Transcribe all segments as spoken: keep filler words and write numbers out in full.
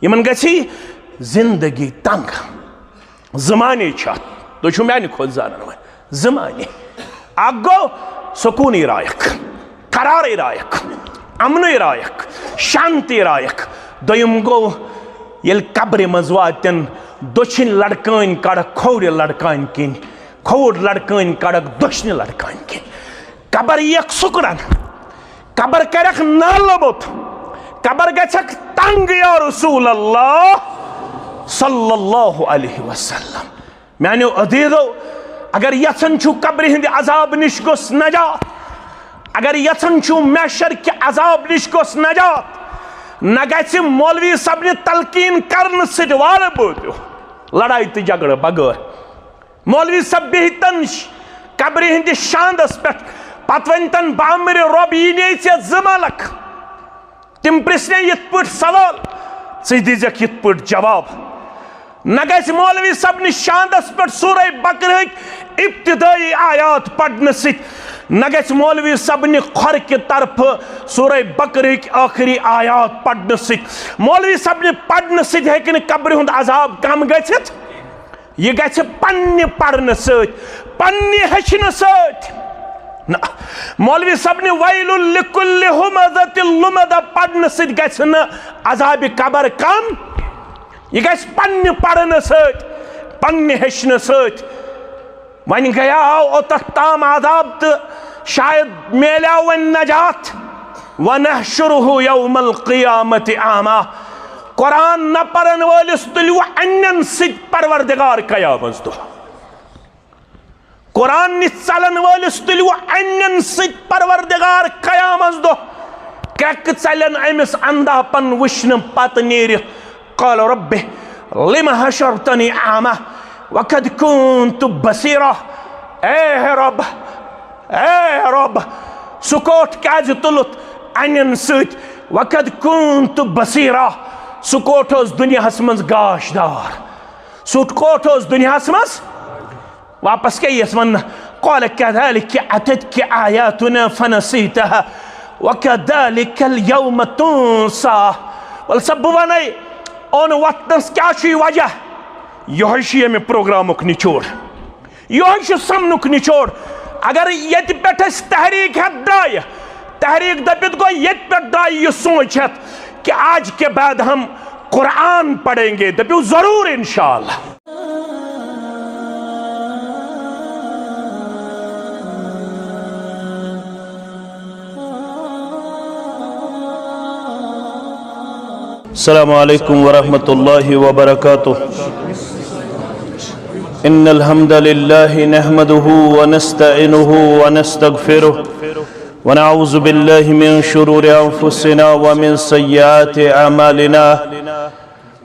یِمن گژھِ زندگی تنگ۔ زٕ معنی چھِ اتھ، تُہۍ چھِو میانہِ کھۄتہٕ زانان وۄنۍ۔ زٕ معنی۔ اکھ گوٚو سکوٗنٕے رایکھ، قرارٕے رایکھ، امنٕے رایکھ، شانتی رایکھ۔ دوٚیِم گوٚو ییٚلہِ قبرِ منٛز واتن، دٔچھِنۍ لڑکٲنۍ کڑکھ کھوورِ لڑکانۍ کِنۍ، کھووُر لڑکٲنۍ کڑکھ دٔچھنہِ لڑکانۍ کِنۍ۔ قبر یِیَکھ سُکڑن، قبر کرکھ نالہٕ بوٚت، قبر گژھکھ تنگ یا رسول اللہ صلی اللہ علیہ وسلم۔ میانیو عزیزو، اگر یژھان چھُو قبرِ ہٕنٛدِ عذاب نِش گوٚژھ نجات، اگر یژھان چھُو محشر کہِ عذاب نِش گوٚژھ نجات، نہ گژھِ مولوی صٲبنہِ تلقین کرنہٕ سۭتۍ وارٕ بٲتیو لڑایہِ تہٕ جھگڑٕ بغٲر۔ مولوی صٲب بِہتن ش-، قبرِ ہٕنٛدِس شاندس پٮ۪ٹھ، پتہٕ ؤنتن، بامرِ رۄب، یی نے ژےٚ زٕ ملک۔ تِم پرژھنے یِتھ پٲٹھۍ سوال، ژٕ دیٖزٮ۪کھ یِتھ پٲٹھۍ جواب۔ نہ گژھِ مولوی صٲبنہِ شاندس پٮ۪ٹھ سورہ بقرہٕکۍ ابتدٲیی آیات پرنہٕ سۭتۍ، نہ گژھِ مولوی صٲبنہِ کھۄرکہِ طرفہٕ سورہ بقرہٕکۍ ٲخری آیات پرنہٕ سۭتۍ۔ مولوی صٲبنہِ پرنہٕ سۭتۍ ہیٚکہِ نہٕ قبرِ ہُنٛد عذاب کم گٔژھِتھ۔ یہِ گژھِ پننہِ پرنہٕ سۭتۍ، پننہِ ہیٚچھنہٕ سۭتۍ۔ نہ، مولوی صٲبنہِ ویل لکل ہمزۃ لمزہ پرنہٕ سۭتۍ گژھِ نہٕ عذابِ قبر کم۔ یہِ گژھِ پننہِ پرنہٕ سۭتۍ، پننہِ ہیٚچھنہٕ سۭتۍ۔ وۄنۍ گٔیاو اوٚتتھ تام عذاب تہٕ شاید میلیو وۄنۍ نجات۔ ونحشرہ یوم القیامۃ اعمی۔ قرآن نہ پرن وٲلِس تُلِو انٮ۪ن سۭتۍ پروردگار قیامس دۄہ۔ قرآن نِش ژلن وٲلِس تُلِو انٮ۪ن سۭتۍ پروردگار قیامس دۄہ۔ کرٛٮ۪کہٕ ژلن أمِس اندھاپن وٕچھنہٕ پتہٕ نیرِتھ۔ قال رب لم حشرتنی اعمی وقد كنت بصیرا۔ اے رب، اے رب، سُہ کوٹھ کیازِ تُلُتھ انٮ۪ن سۭتۍ؟ وقد كنت بصیرا، سُہ کوٹھ اوس دُنیاہس منٛز گاش دار، سُہ کوٹھ اوس دُنیاہس منٛز۔ واپس کیٛاہ یِیَس وننہٕ؟ قال كذلك أتتك آياتنا فنسيتها وكذلك اليوم تنسى۔ ول سا بہٕ ونے، اوٚن وۄتھنس کیٛاہ چھُے وجہ؟ یِہوٚے چھُ ییٚمہِ پروگرامُک نچوڑ، یِہوٚے چھُ سمنُک نچوڑ۔ اگر ییٚتہِ پٮ۪ٹھ أسۍ تحریک ہٮ۪تھ درٛایہِ، تحریک دٔپِتھ گوٚو ییٚتہِ پٮ۪ٹھ درٛایہِ یہِ سونٛچ ہٮ۪تھ کہ آج کے بعد ہم قرآن پڑھیں گے، دٔپِو ضروٗر انشاءاللہ۔ السلام عليكم ورحمة الله وبركاته. إن الحمد لله نحمده ونستعينه ونستغفره، ونعوذ بالله من شرور أنفسنا ومن سيئات أعمالنا.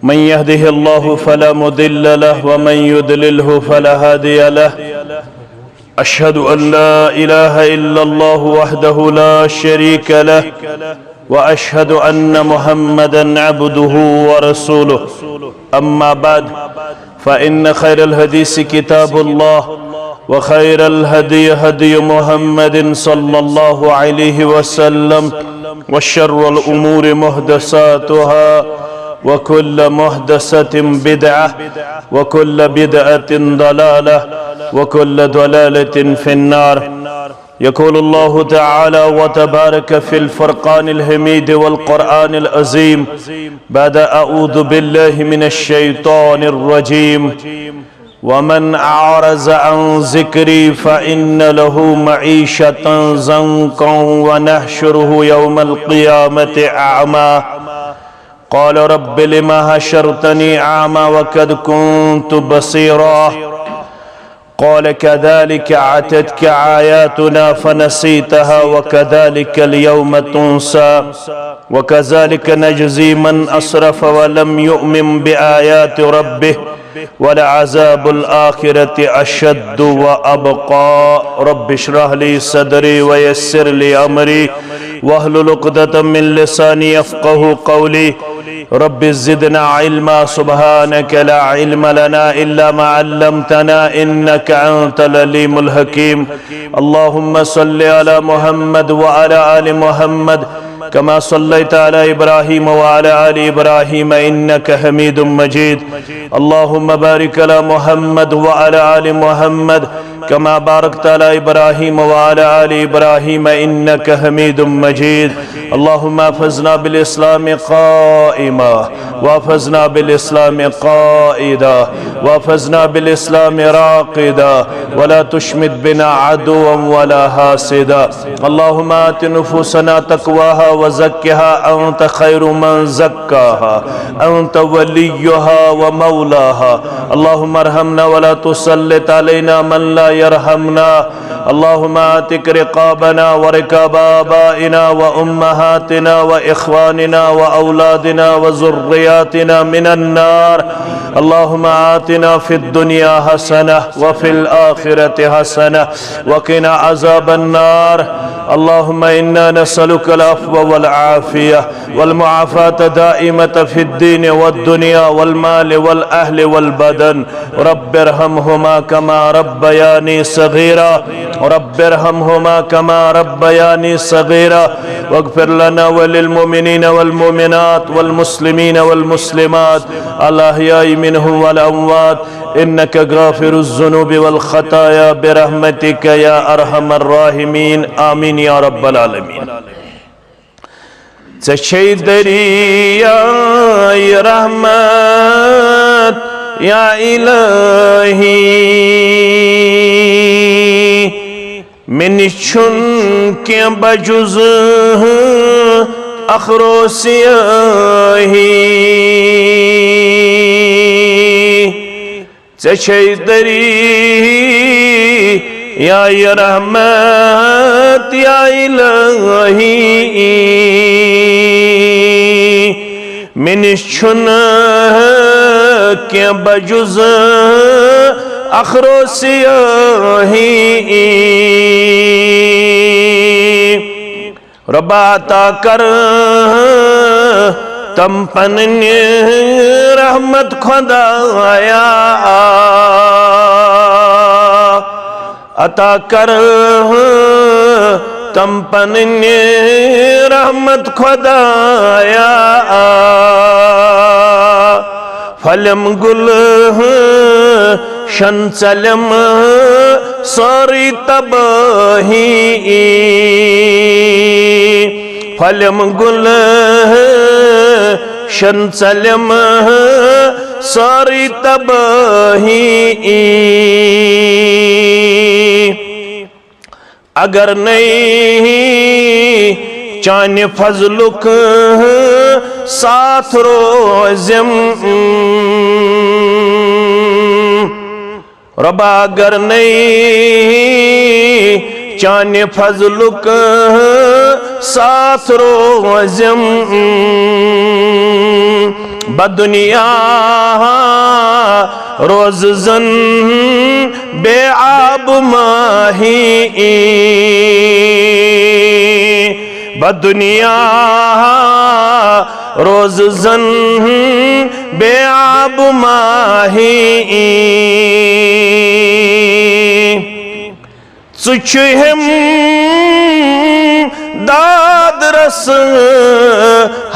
من يهده الله فلا مضل له، ومن يضلله فلا هادي له. أشهد أن لا إله إلا الله وحده لا شريك له، وأشهد أن محمدا عبده ورسوله. أما بعد، فإن خير الحديث كتاب الله، وخير الهدي هدي محمد صلى الله عليه وسلم، وشر الأمور محدثاتها، وكل محدثة بدعة، وكل بدعة ضلالة، وكل ضلالة في النار. يقول الله تعالى وتبارك في الفرقان الحميد والقرآن العظيم بعد أعوذ بالله من الشيطان الرجيم: ومن أعرض عن ذكري فإن له معيشة ضنكا ونحشره يوم القيامة أعمى. قال رب لم حشرتني أعمى وقد كنت بصيرا. قال كذلك أتتك آياتنا فنسيتها وكذلك اليوم تنسى. وكذلك نجزي من أسرف ولم يؤمن بآيات ربه ولعذاب الآخرة أشد وأبقى. رب اشرح لي صدري ويسر لي أمري واحلل عقدة من لساني يفقه قولي. رب زدنا علما، سبحانك لا علم لنا إلا ما علمتنا إنك أنت العليم الحكيم. اللهم صل على محمد وعلى آل محمد كما صليت على إبراهيم وعلى آل إبراهيم إنك حميد مجيد. اللهم بارك على محمد وعلى آل محمد كما باركت على إبراهيم وعلى آل إبراهيم إنك حميد مجيد. اللهم احفظنا بالإسلام قائما، واحفظنا بالإسلام قائدا، واحفظنا بالإسلام راقدا، ولا تشمت بنا عدوا ولا حاسدا. اللهم آت نفوسنا تقواها وزكها أنت خير من زكاها، أنت وليها ومولاها. اللهم ارحمنا ولا تسلط علينا من لا يرحمنا. اللهم اعتق رقابنا ورقاب آبائنا وأمهاتنا وإخواننا وأولادنا وذرياتنا من النار. اللهم آتنا في الدنيا حسنة وفي الآخرة حسنة وقنا عذاب النار. اللهم إنا نسألك العفو والعافية والمعافاة دائمة في الدين والدنيا والمال والأهل والبدن. رب ارحمهما كما ربياني صغيرا. رب ارحمهما كما ربياني صغيرا. واغفر لنا وللمؤمنين والمؤمنات والمسلمين والمسلمات الأحياء منهم والأموات إنك غافر الذنوب والخطايا برحمتك يا أرحم الراحمين. آمين يا رب العالمين. ژےٚ چھے دریائے رحمت یا الہی، مےٚ نِش چھُنہٕ کینٛہہ بجُز اخرو سیاہی۔ ژےٚ چھے دریائے رحمت یا الہی، مےٚ نِش چھُنہٕ کینٛہہ بجُز اخرو سیاہی۔ رۄبا عطا کر تم پننہِ رحمت خۄدایا، عطا کر تم پننہِ رحمت خۄدایا۔ پھلٮ۪م گُلشن ژلٮ۪م سٲرٕے تبٲہی۔ پھلٮ۪م گُلشن ژلٮ۪م سٲرٕے تبٲہی۔ اگر نَے چانہِ فضلُک ساتھ روزٮ۪م، رۄبا اگر نَے چانہِ فضلُک ساتھ روزٮ۪م، بدُنیا روزٕ زن بے آب ماہی۔ بدُنیا روزٕ زن بے آب ماہی۔ ژٕ چھُہم داد رس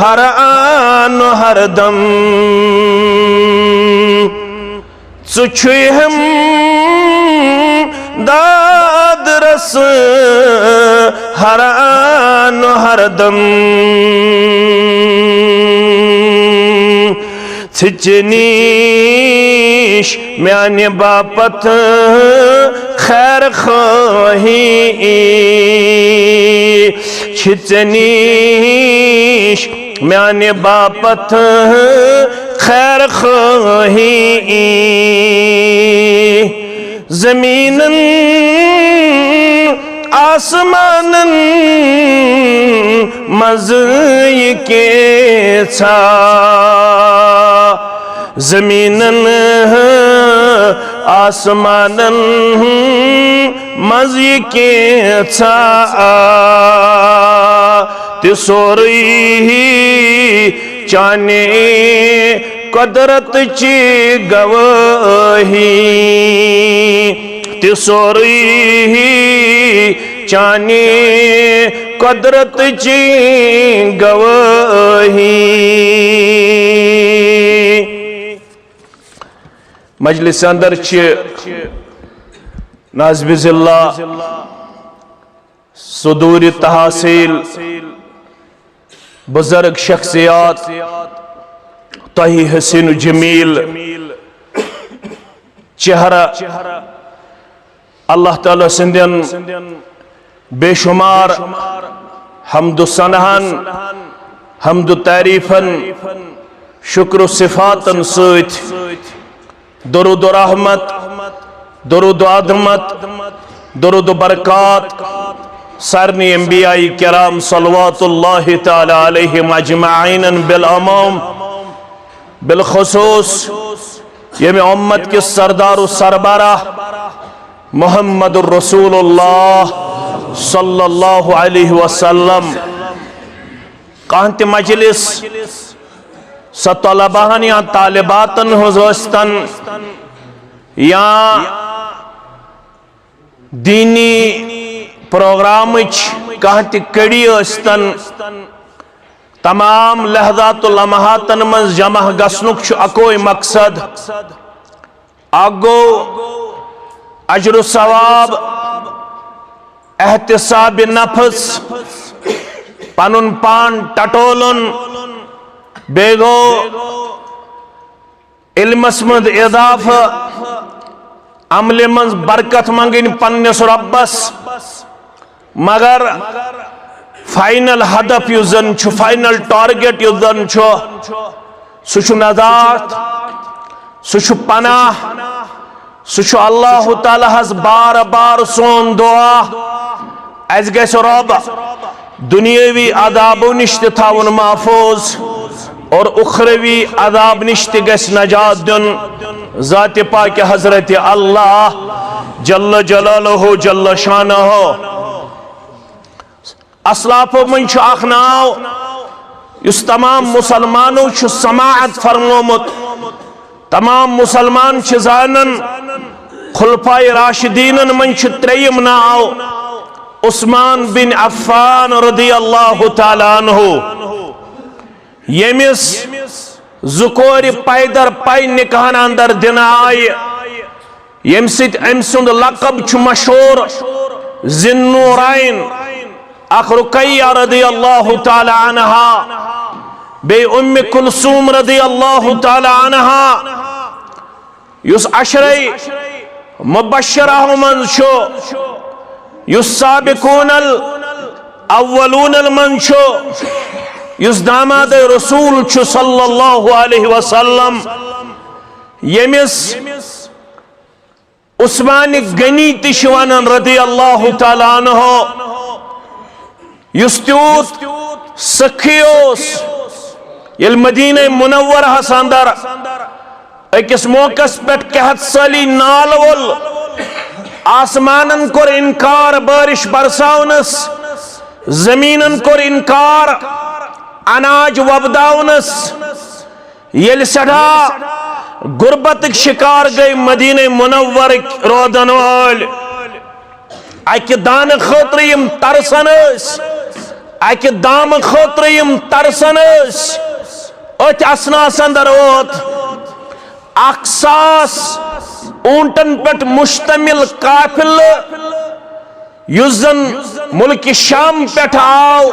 ہر آن ہر دم۔ ژٕ چھُہم داد رس ہر آن ہر دم۔ ژٕ چھِ نِش میانہِ باپتھ خیر خواہی۔ چھِ ژےٚ نِش میانہِ باپتھ خیر خواہی۔ زمینن آسمانن منٛز یہِ کینٛژھا، زمینن آسمانن منٛز یہِ کینٛژھا، تہِ سورُے چانہِ قۄدرتٕچ گوٲہی۔ تہِ سورُے چانہِ قدرت چی گواہی۔ مجلس اندر چھ نازب ضلع، صدور تحصیل، بزرگ شخصیات، تۄہہِ حسین و جمیل چہرہ، اللہ تعالیٰ سٕنٛدٮ۪ن بے شمار حمد و ثناہن، حمد و تعریفن، شکر و صفاتن سۭتۍ درود و رحمت، درود و عظمت، درود و برکات سارنٕے انبیاء کرام صلوات اللہ تعالیٰ علیہم اجمعین بالعموم بالخصوص ییٚمہِ امت کِس سردار و سربراہ محمد رسول اللہ صلی اللہ علیہ وسلم۔ کانٛہہ تہِ مجلس، سۄ طلباہن یا طالباتن ہٕنٛز ٲسۍتن یا دینی پروگرامٕچ کانٛہہ تہِ کڑی ٲسۍتن، تمام لحظات و لمحاتن منٛز جمع گژھنُک چھُ اکوے مقصد۔ اکھ گوٚو اجر و ثواب، احتساب نفس، پنُن پان ٹٹولُن، بیٚیہِ گوٚو علمس منٛز اضافہٕ، عملہِ منٛز برکت منٛگٕنۍ پننِس رۄبس۔ مگر فائنل ہدف یُس زن چھُ، فائنل ٹارگیٹ یُس زن چھُ، سُہ چھُ نجات، سُہ چھُ پناہ، سُہ چھُ اللہ تعالیٰ ہس بار بار سون دعا، اسہِ گژھِ رۄب دنیاوی عذابو نِش تہِ تھاوُن محفوظ اور اخروی عذاب نِش تہِ گژھِ نجات دیُن۔ ذات پاک حضرت اللہ جل جلالہ جل شانہ۔ اسلافو منٛز چھُ اکھ ناو یُس تمام مسلمانو چھُ سماعت فرمومُت، تمام مسلمان چھِ زانان۔ خلفائے راشدینن منٛز چھُ ترٛیٚیِم ناو عثمان بن عفان رضی اللہ تعالیٰ عنہ، ییٚمِس زٕ کورِ پیدر پے نکاحن اندر دِنہٕ آیہِ، ییٚمہِ سۭتۍ أمۍ سُنٛد لقب چھُ مشہوٗر ذی النورین، اکھ رقیہ رضی اللہ تعالیٰ عنہا، بیٚیہِ ام کلثوم رضی اللہ تعالیٰ عنہا، یُس عشرے مبشرہ منٛز چھُ، یُس سابقون الاولون منٛز چھُ، یُس داماد رسول چھُ صلی اللہ علیہ وسلم، ییٚمِس عثمان غنی تہِ چھِ ونان رضی اللہ تعالیٰ عنہ، یُس تیوٗت سخی اوس، ییٚلہِ مدینہ منورہس اندر أکِس موقعس پٮ۪ٹھ قحط سٲلی نالہٕ وول، آسمانن کوٚر انکار بارش برساونس، زمیٖنن کوٚر انکار اناج وۄپداونس۔ ییٚلہِ سٮ۪ٹھاہ غربتٕکۍ شکار گٔے مدینہ منورٕکۍ روزن وٲلۍ، اکہِ دانہٕ خٲطرٕ یِم ترسان ٲسۍ، اکہِ دامہٕ خٲطرٕ یِم ترسان ٲسۍ، أتھۍ اثناہس اندر ووت اکھ ساس اوٗنٹن پٮ۪ٹھ مشتمل قافلہٕ، یُس زن ملک شام پٮ۪ٹھ آو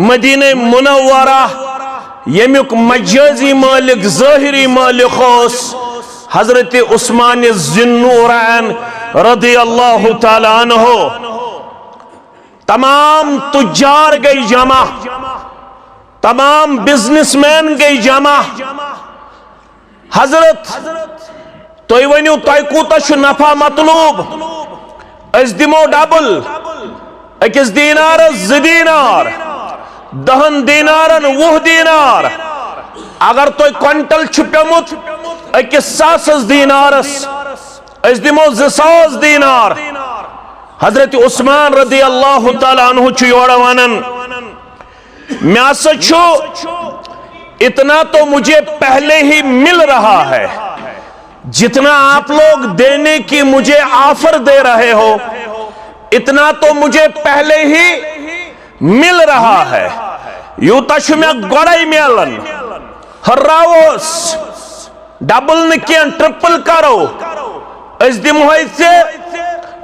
مدینہ منورہ، ییٚمیُک مجازی مالک، ظٲہری مالک اوس حضرت عثمان ذی النورین رضی اللہ تعالیٰ عنہ۔ تمام تجار گٔے جمع، تمام بزنس مین گٔے جمع۔ حضرت، تُہۍ ؤنِو، تۄہہِ کوٗتاہ چھُ نفع مطلوب؟ أسۍ دِمو ڈبل، أکِس دینارس زٕ دینار، دہن دینارن وُہ دینار۔ اگر تۄہہِ کوینٹل چھُ پیوٚمُت أکِس ساسس دینارس، أسۍ دِمو زٕ ساس دینار۔ حضرت عثمان رضی اللہ تعالیٰ عنہ چھُ یورٕ ونان، مےٚ ہسا چھُ، اتنا تو مجھے پہلے ہی مل رہا ہے، جتنا آپ لوگ دینے کی مجھے آفر دے رہے ہو، اتنا تو مجھے پہلے ہی مل رہا ہے، یوٗتاہ چھُ مےٚ گۄڈَے میلان۔ ہُراوس، ڈبل نہٕ کینٛہہ، ٹرپل کرو۔ أسۍ دِمہوے ژےٚ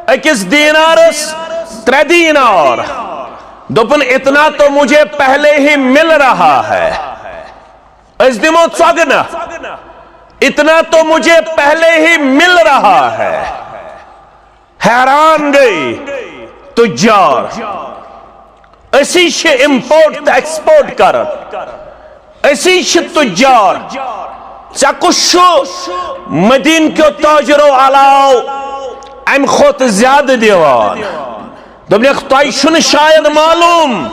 أکِس دینارس ترٛےٚ دینار۔ دوٚپُن، "اتنا تو مجھے پہلے ہی مل رہا ہے۔" أسۍ دِمو ژۄگنہٕ، "اتنا تو مجھے پہلے ہی مل رہا ہے۔" حیران گٔے تجار۔ أسی چھِ امپورٹ تہٕ ایکسپورٹ کران۔ أسی چھِ تجار۔ ژےٚ کُس چھُ مدینہ کیو تاجرو علاوٕ امہِ کھۄتہٕ زیادٕ دِوان؟ دوٚپنکھ، تۄہہِ چھُنہٕ شاید معلوم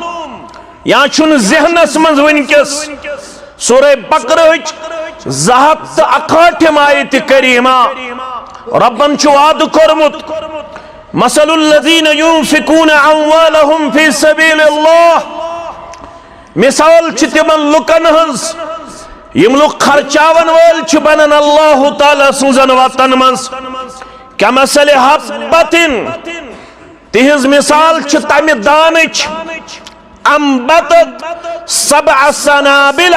یا چھُنہٕ ذہنس منٛز وٕنکیٚس سورہ بقرہٕچ زٕ ہتھ تہٕ اکہٲٹھِم آیت کریمہ۔ رۄبن چھُ وعدٕ کوٚرمُت، "مثل الذين ينفقون أموالهم في سبيل الله"، مثال چھِ تِمن لُکن ہٕنٛز، یِم لُکھ خرچاون وٲلۍ چھِ بنان اللہ تعالیٰ سٕنٛزن وتن منٛز۔ "كمثل حبة"، تِہنٛز مثال چھِ تمہِ دانٕچ، "أنبتت سبع سنابل"،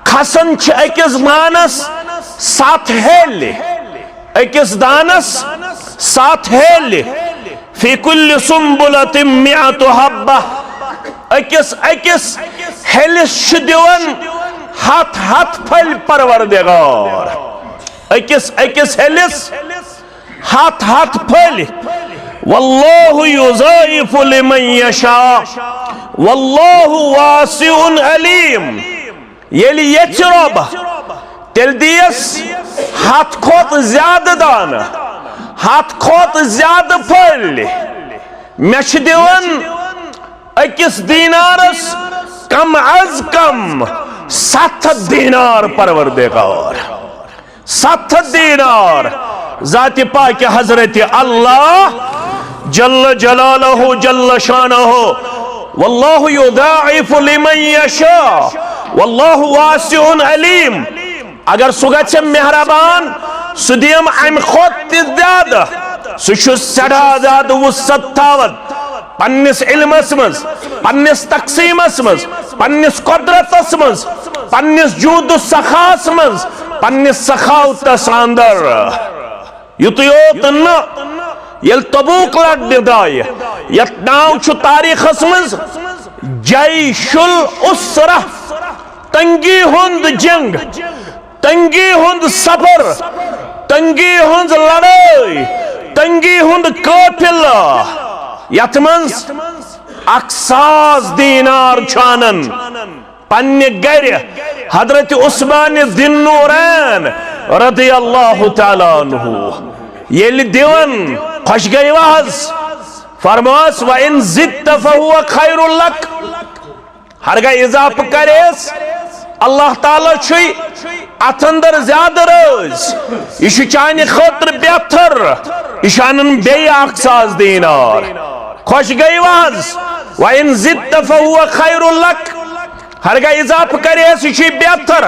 کھسان چھِ أکِس دانس ستھ ہیٚلہِ، أکِس دانس ستھ ہیٚلہِ، "في كل سنبلة مئة حبة"، أکِس أکِس ہیٚلِس چھُ دِوان ہتھ ہتھ پھٔلۍ پروردگار، أکِس أکِس ہیٚلِس ہتھ ہتھ پھٔلۍ۔ "والله يضاعف لمن يشاء والله واسع عليم"۔ ییٚلہِ یژھِ رۄب، تیٚلہِ دِیس ہتھ کھۄتہٕ زیادٕ دانہٕ، ہتھ کھۄتہٕ زیادٕ پھٔلۍ۔ مےٚ چھِ دِوان أکِس دینارس کم از کم ستھ ہتھ دینار پروردگار۔ ستھ ہتھ دینار ذات پاک حضرت اللہ جل جلالہ جل شانہ۔ "والله يضاعف لمن يشاء والله واسع عليم"۔ اگر سُہ گژھِ مہربان، سُہ دِیم امہِ کھۄتہٕ تہِ زیادٕ۔ سُہ چھُ سٮ۪ٹھاہ زیادٕ وسعت تھاوان پننِس علمس منٛز، پننِس تقسیٖمس منٛز، پننِس قۄدرتس منٛز، پننِس جود و سخاہس منٛز، پننِس سخاوتس اندر۔ یُتُے یوت نہٕ، ییٚلہِ تبوک لڑنہِ درٛایہِ، یتھ ناو چھُ تاریخس منٛز جیش العسرہ، تنگی ہُنٛد جنگ، تنگی ہُنٛد سفر، تنگی ہٕنٛز لڑٲے، تنگی ہُنٛد قٲفلہٕ، یتھ منٛز اکھ ساس دینار چھُ انان پننہِ گرِ حضرت عثمان ذی النورین رضی اللہ تعالیٰ عنہ۔ ییٚلہِ دِوان، خۄش گٔیوا حظ؟ فرماس، "وَإِن زِدتَ فَهُوَ خَيْرٌ لَكَ"۔ ہرگاہ اضافہٕ کریس، اللہ تعالیٰ چھُے اتھ اندر زیادٕ رٲضۍ۔ یہِ چھُ چانہِ خٲطرٕ بہتر۔ یہِ چھُ انان بیٚیہِ اکھ ساس دینار۔ خۄش گٔیوا حظ؟ "وَإِن زِدتَ فَهُوَ خَيْرٌ لَكَ"۔ ہرگاہ اضافہٕ کریس، یہِ چھُے بہتر۔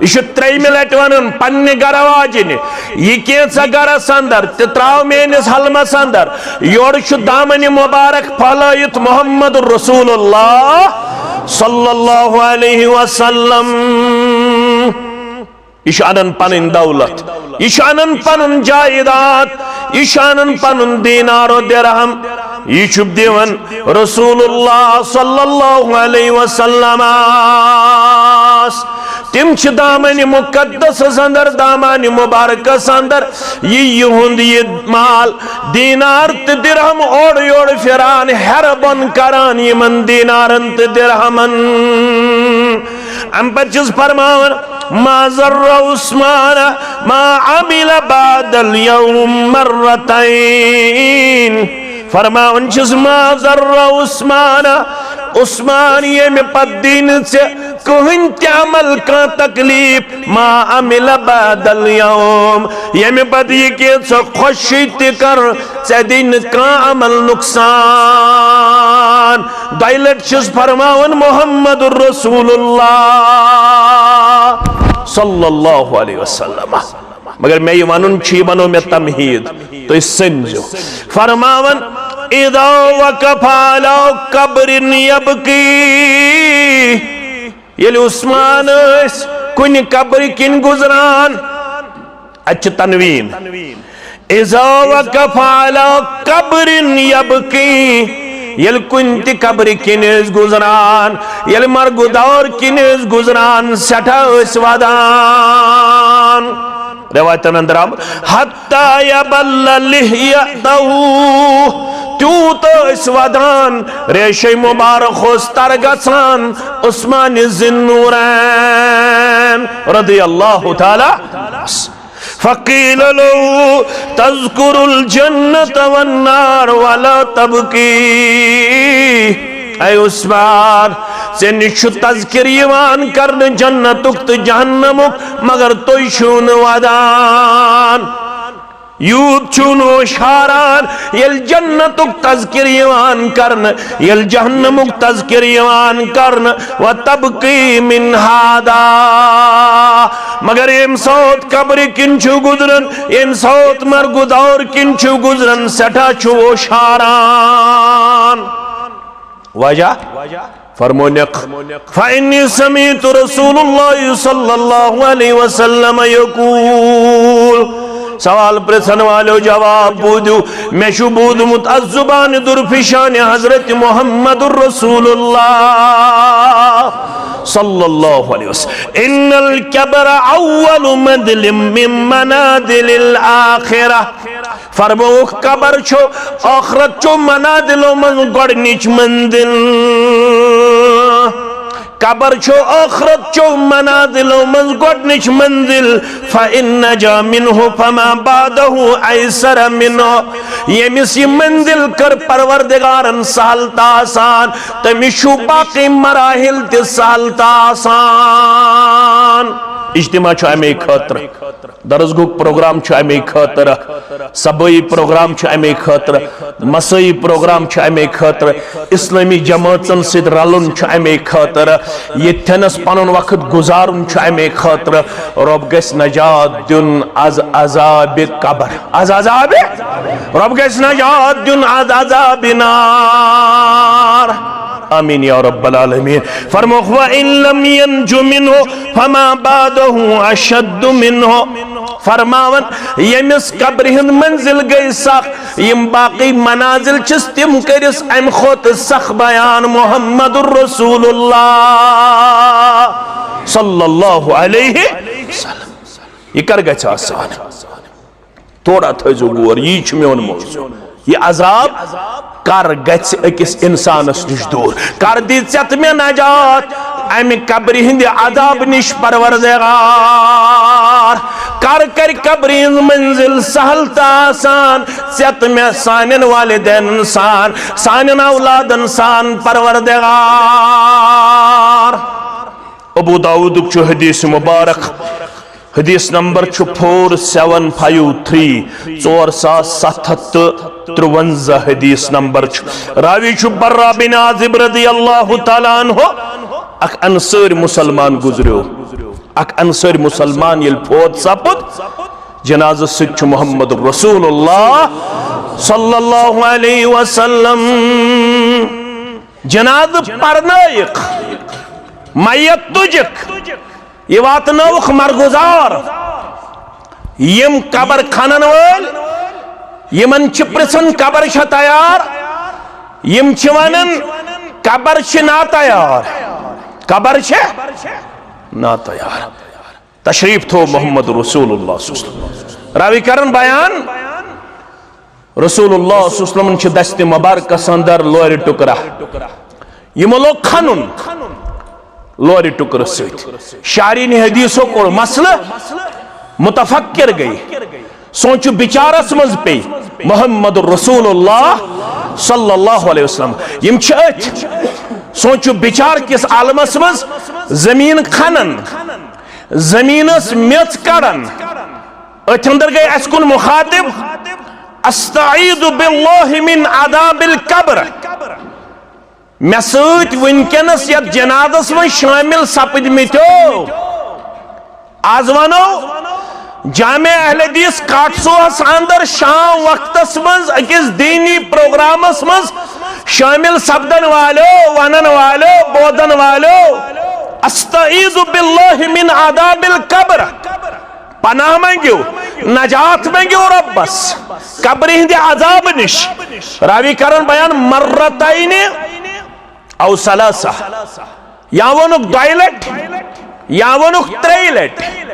یہِ چھُ ترٛیٚیِمہِ لٹہِ ونان پننہِ گرٕ واجنہِ، یہِ کینٛژھا گرس اندر تہِ تراو میٲنِس حلمس اندر۔ یورٕ چھُ دامنہِ مبارک پھہلٲیِتھ محمد رسول اللہ صلی اللہ علیہ وسلم۔ یہِ چھُ انان پنٕنۍ دولت، یہِ چھُ انان پنُن جائیداد، یہِ چھُ انان پنُن دینار و درہم، یہِ چھُ دِوان رسول اللہ صلی اللہ علیہ وسلمس۔ تِم چھِ دامنہِ مقدسس اندر، دامنہِ مبارکس اندر یہِ یِہُنٛد یہِ مال، دینار تہٕ درہم اورٕ یورٕ پھران، ہیرٕ بۄن کران یِمن دینارن تہٕ درہمن۔ امہِ پتہٕ چھِس فرماوان، "ما ضر عثمان ما عمل بعد اليوم مرتين"۔ فرماوان چھِس، "ما ضر عثمان"، عثمان، ییٚمہِ پتہٕ دی نہٕ ژےٚ کٕہٕنۍ تہِ عمل کانٛہہ تکلیف، "ما عمل بعد اليوم"، ییٚمہِ پتہٕ یہِ کہِ ژٕ خۄشی تہِ کر، ژےٚ دی نہٕ کانٛہہ عمل نقصان۔ دۄیہِ لٹہِ چھِس فرماوان محمد رسول اللہ صلی اللہ علیہ وسلم۔ مگر مےٚ یہِ ونُن چھُ، یہِ بنوو مےٚ تمہیٖد، تُہۍ سٔمجِو۔ فرماوان، اذا وقف على قبر يبكي، ییٚلہِ عثمان ٲسۍ کُنہِ قبرِ کِنۍ گُزران، اَتہِ چھِ تنویٖن، اذا وقف على قبر يبكي، ییٚلہِ کُنہِ تہِ قبرِ کِنۍ ٲسۍ گُزران، ییٚلہِ مرگُدار کِنۍ ٲسۍ گُزران، سٮ۪ٹھاہ ٲسۍ وَدان۔ رٮ۪وایتَن اندر آمُت، حتى يبل لحيته، تیوٗت ٲسۍ وَدان، ریشے مبارک اوس تَر گژھان عثمان ذی النورین رضی اللہ تعالیٰ۔ فقيل له: تذكر الجنة والنار ولا تبكي؟ اے عثمان، ژےٚ نِش چھُ تذکر یِوان کرنہٕ جنتُک تہٕ جہنمُک، مگر تُہۍ چھِو نہٕ وَدان۔ یوٗت چھُو نہٕ ہوشاران، ییٚلہِ جنتُک تذکر یِوان کرنہٕ، ییٚلہِ جہنمُک تذکر یِوان کرنہٕ، وتبكي من هذا۔ مگر ییٚمہِ ساتہٕ قبرِ کِنۍ چھُ گُزران، ییٚمہِ ساتہٕ مرگُدار کِنۍ چھُ گُزران، سٮ۪ٹھاہ چھُ ہوشاران۔ وجہ؟ فرمونکھ، فإني سمعت رسول الله صلى الله عليه وسلم يقول۔ سوال پرژھن والو جواب بوٗزِو، مےٚ چھُ بوٗزمُت از زبانِ درفشانِ حضرت محمد رسول اللہ صلی اللہ علیہ وسلم، إن القبر أول منزل من منازل الآخرة۔ فرمووُکھ، قبر چھُ ٲخرت چو منازلو منٛز گۄڈٕنِچ منزل۔ قبر چھُ ٲخرت چو منازلو منٛز گۄڈٕنِچ منزل۔ فإن نجا منه فما بعده أيسر منه۔ ییٚمِس یہِ منزل کٔر پروردگارن سہل تہٕ آسان، تٔمِس چھُ باقٕے مراحل تہِ سہل تہٕ آسان۔ اجتماع چھُ اَمے خٲطرٕ۔ درس گوٚو پروگرام چھُ اَمے خٲطرٕ، صبٲیی پروگرام چھُ اَمے خٲطرٕ، مسٲیی پروگرام چھُ اَمے خٲطرٕ، اسلٲمی جمٲژن سۭتۍ رلُن چھُ اَمے خٲطرٕ۔ ییٚتھٮ۪نس پنُن وقت گُزارُن چھُ اَمے خٲطرٕ۔ رۄب گژھِ نجات دیُن از عذابِ قبر، از عذابِ، رۄب گژھِ نجات دیُن از عذابِ نار۔ آمین یا رب العالمین۔ فرمووُکھ، وَإِن لَّمْ يَنْجُ مِنْهُ فَمَا بَعْدَهُ أَشَدُّ مِنْهُ۔ فرماوان، ییٚمِس قبرِ ہٕنٛز منزل گٔے سخ، یِم باقٕے منازل چھِس، تِم کٔرِس اَمہِ کھۄتہٕ سخ بیان محمد رسول اللہ صلی اللہ علیہ وسلم۔ یہِ کر گژھِ آسان؟ تھوڑا تھٲیزیو غور، یی چھُ میون موضوع۔ یہِ عذاب کر گژھِ أکِس اِنسانَس نِش دوٗر؟ کر دی ژےٚ تہٕ مےٚ نجات اَمہِ قبرِ ہِنٛدِ عذاب نِش پروردگار؟ کر کرِ قبرِ ہِنٛز منزل سہل تہٕ آسان ژےٚ تہٕ مےٚ، سانٮ۪ن والدینَن سان، سانٮ۪ن اولادَن سان پروردگار۔ ابو داؤدُک چھُ حدیث مبارک، حدیث نمبر چھُ فور سیون فائیو تھری، ژور ساس ستھ ہتھ تہٕ ترٛوَنزاہ حدیث نمبر چھُ۔ راوی چھُ براء بن عازب رضی اللہ تعالیٰ عنہ، اکھ انصٲرۍ مسلمان گزریو۔ اکھ انصٲرۍ مسلمان ییٚلہِ فوت سپُد، جنازس سۭتۍ چھُ محمد رسول اللہ صلی اللہ علیہ وسلم۔ جنازٕ پرنٲیِکھ، میت تُجِکھ، یہِ واتنٲوُکھ مرگُزار۔ یِم قبر کھنن وٲلۍ، یِمن چھِ پرژھان، قبر چھا تیار؟ یِم چھِ ونان، قبر چھِ ناتیار، قبر چھِ ناتیار۔ تشریف تھوو محمد رسول اللہ صلی اللہ علیہ وسلم۔ راوی کرن بیان، رسول اللہ صلی اللہ علیہ وسلم چھِ دستِ مبارکس اندر لورِ ٹکرا، یِمو لوگ کھنُن لورِ ٹکرٕ سۭتۍ۔ شارحین حدیثو کوٚر مسلہٕ، متفکر گٔے، سونچو بچارس منٛز پے محمد رسول اللہ صلی اللہ علیہ وسلم۔ یِم چھِ أتھۍ سونچو بچار کِس عالمس منٛز زمین کھنن، زمینس میٚژ کڑان۔ أتھۍ اندر گٔے اسہِ کُن مخاطب، استعیذ باللہ من عذاب القبر۔ مےٚ سۭتۍ وٕنکیٚنس یتھ جنازس منٛز شٲمِل سپٕدمٕتیو، از ونو، جامع اہل حدیث کاٹسوہس اندر شام وقتس منز اکس دینی پروگرامس منز شامل سپدن والو، ونن والو، بوزن والو، "استعیذ باللہ من عذاب القبر"، پناہ منگیو، نجات منگیو ربس قبرِ ہندِ عذاب نش۔ راوی کرن بیان، مرتین او ثلاثہ، یا وونُکھ دۄیہِ لٹہِ، یا وونُکھ ترٛیٚیہِ لٹہِ،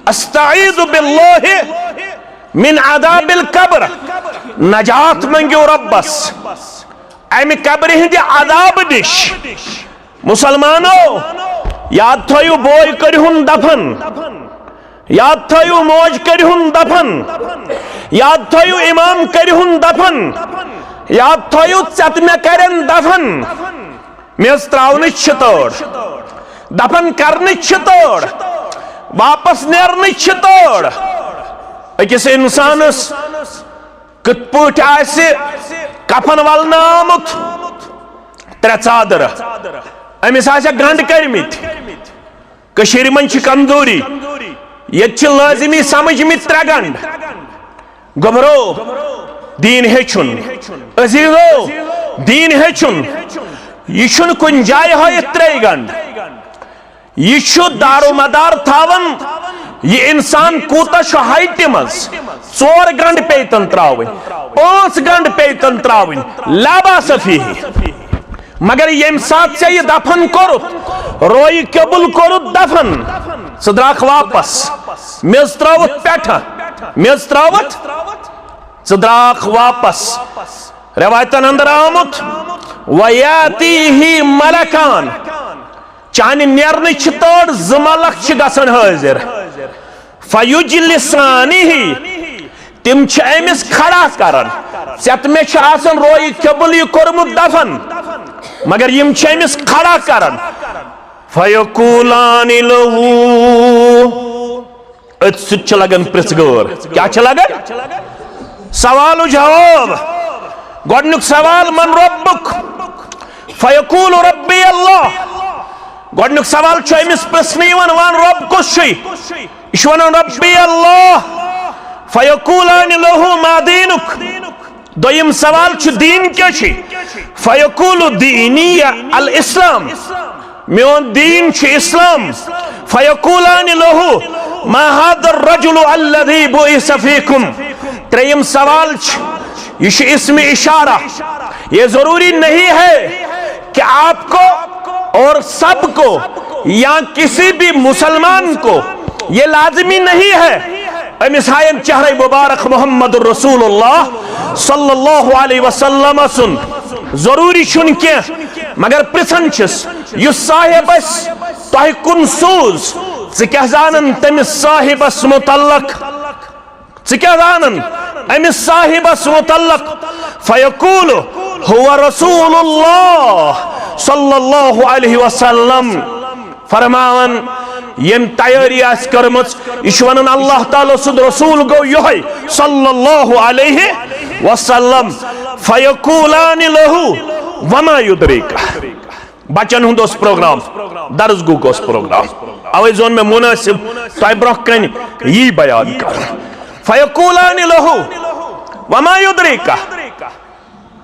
"استعیذ باللہ من عذاب القبر"، نجات منگیو ربس امہِ قبرِ ہندِ عذاب نش۔ مسلمانو، یاد تھٲیِو، بوے کٔرِہُن دفن، یاد تھٲیِو، موج کٔرِہُن دفن، یاد تھٲیِو، امام کٔرِہُن دفن، یاد تھٲیِو، ژےٚ تہٕ مےٚ کرن دفن۔ میٚژ ترٛاونٕچ چھِ تٲڑ، دفن کرنٕچ چھِ تٲڑ، واپس نیرنٕچ چھِ تٲڑ۔ أکِس انسانس کِتھ پٲٹھۍ آسہِ کفن ولنہٕ آمُت؟ ترٛےٚ ژادرٕ، أمِس آسہِ گنڈ کٔرمٕتۍ۔ کٔشیٖرِ منٛز چھِ کمزوری، ییٚتہِ چھِ لٲزمی سمجھمٕتۍ ترٛےٚ گنڈ۔ گوٚبرو، دیٖن ہیٚچھُن۔ عزیزو، دیٖن ہیٚچھُن۔ یہِ چھُنہٕ کُنہِ جایہِ ہٲیِتھ ترٛیٚیہِ گنڈ۔ یہِ چھُ دارومدار تھاوان، یہِ انسان کوٗتاہ چھُ ہایٹہِ منٛز۔ ژور گنڈ پیٚیہِ تن ترٛاوٕنۍ، پانٛژھ گنڈ پیٚیہِ تن ترٛاوٕنۍ، لا باس فیہ۔ مگر ییٚمہِ ساتہٕ ژےٚ یہِ دفن کوٚرُتھ، رویہِ قبول کوٚرُتھ دفن، ژٕ درٛاکھ واپس، میٚژ ترٛٲوٕتھ پٮ۪ٹھٕ، میٚژ ترٛٲوٕتھ، ژٕ درٛاکھ واپس۔ رٮ۪وایتن اندر آمُت، "وَيَأْتِيهِ مَلَكَانِ"، چانہِ نیرنٕچ چھِ تٲڑ، زٕ ملک چھِ گژھان حٲضِر۔ "فَيُجْلِسَانِهِ"، تِم چھِ أمِس کھڑا کران۔ ژےٚ تہٕ مےٚ چھُ آسان رویہِ قبول یہِ کوٚرمُت دفن، مگر یِم چھِ أمِس کھڑا کران۔ "فَيَقُولَانِ لَهُ"، أتھۍ سۭتۍ چھِ لگان پرژھ گٲر۔ کیٛاہ چھِ لگان؟ سوال و جواب۔ گۄڈٕنیُک سوال، "من ربک؟" فیقول، "ربی اللہ۔" گۄڈٕنیُک سوال چھُ أمِس پرژھنہٕ یِوان، "وَن، رب کُس چھُے؟" یہِ چھُ وَنان، "ربی اللہ۔" فیقولان لہ، "ما دینک؟" دوٚیِم سوال چھُ، "دیٖن کیٛاہ چھُے؟" فیقول، "دینی الاسلام۔" میون دیٖن چھُ اسلام۔ فیقولان لہ، "ما هذا الرجل الذي بعث فيكم؟" ترٛیٚیِم سوال چھُ، یہِ چھُ اسم اشارہ۔ یہ ضروری نہیں ہے کہ آپ کو اور سب کو یا کسی بھی مسلمان کو یہ لازمی نہیں ہے۔ أمِس ہاین چہرے مبارک محمد رسول اللہ صلی اللہ علیہ وسلم سُنٛد۔ ضروری چھُنہٕ کینٛہہ، مگر پرژھان چھِس، یُس صاحب اسہِ تۄہہِ کُن سوٗز، ژٕ کیٛاہ زانان تٔمِس صاحبس متعلق؟ ژٕ کیٛاہ زانان أمِس صاحبس متعلق؟ فیقول، "هو رسول اللہ صلی اللہ علیہ وسلم۔" فرماوان، ییٚمۍ تیٲری آسہِ کٔرمٕژ، یہِ چھُ ونان، "اللہ تعالیٰ سُنٛد رسول گوٚو یِہوٚے صلی اللہ علیہ وسلم۔" فیقولان لہ، "وما یدریک؟" بچن ہُنٛد اوس پروگرام، درس گوٚو اوس پروگرام، اوے زون مےٚ مناسب تۄہہِ برونٛہہ کنہِ یی بیان کرُن۔ فیقولان لہ، "وما یدریک؟"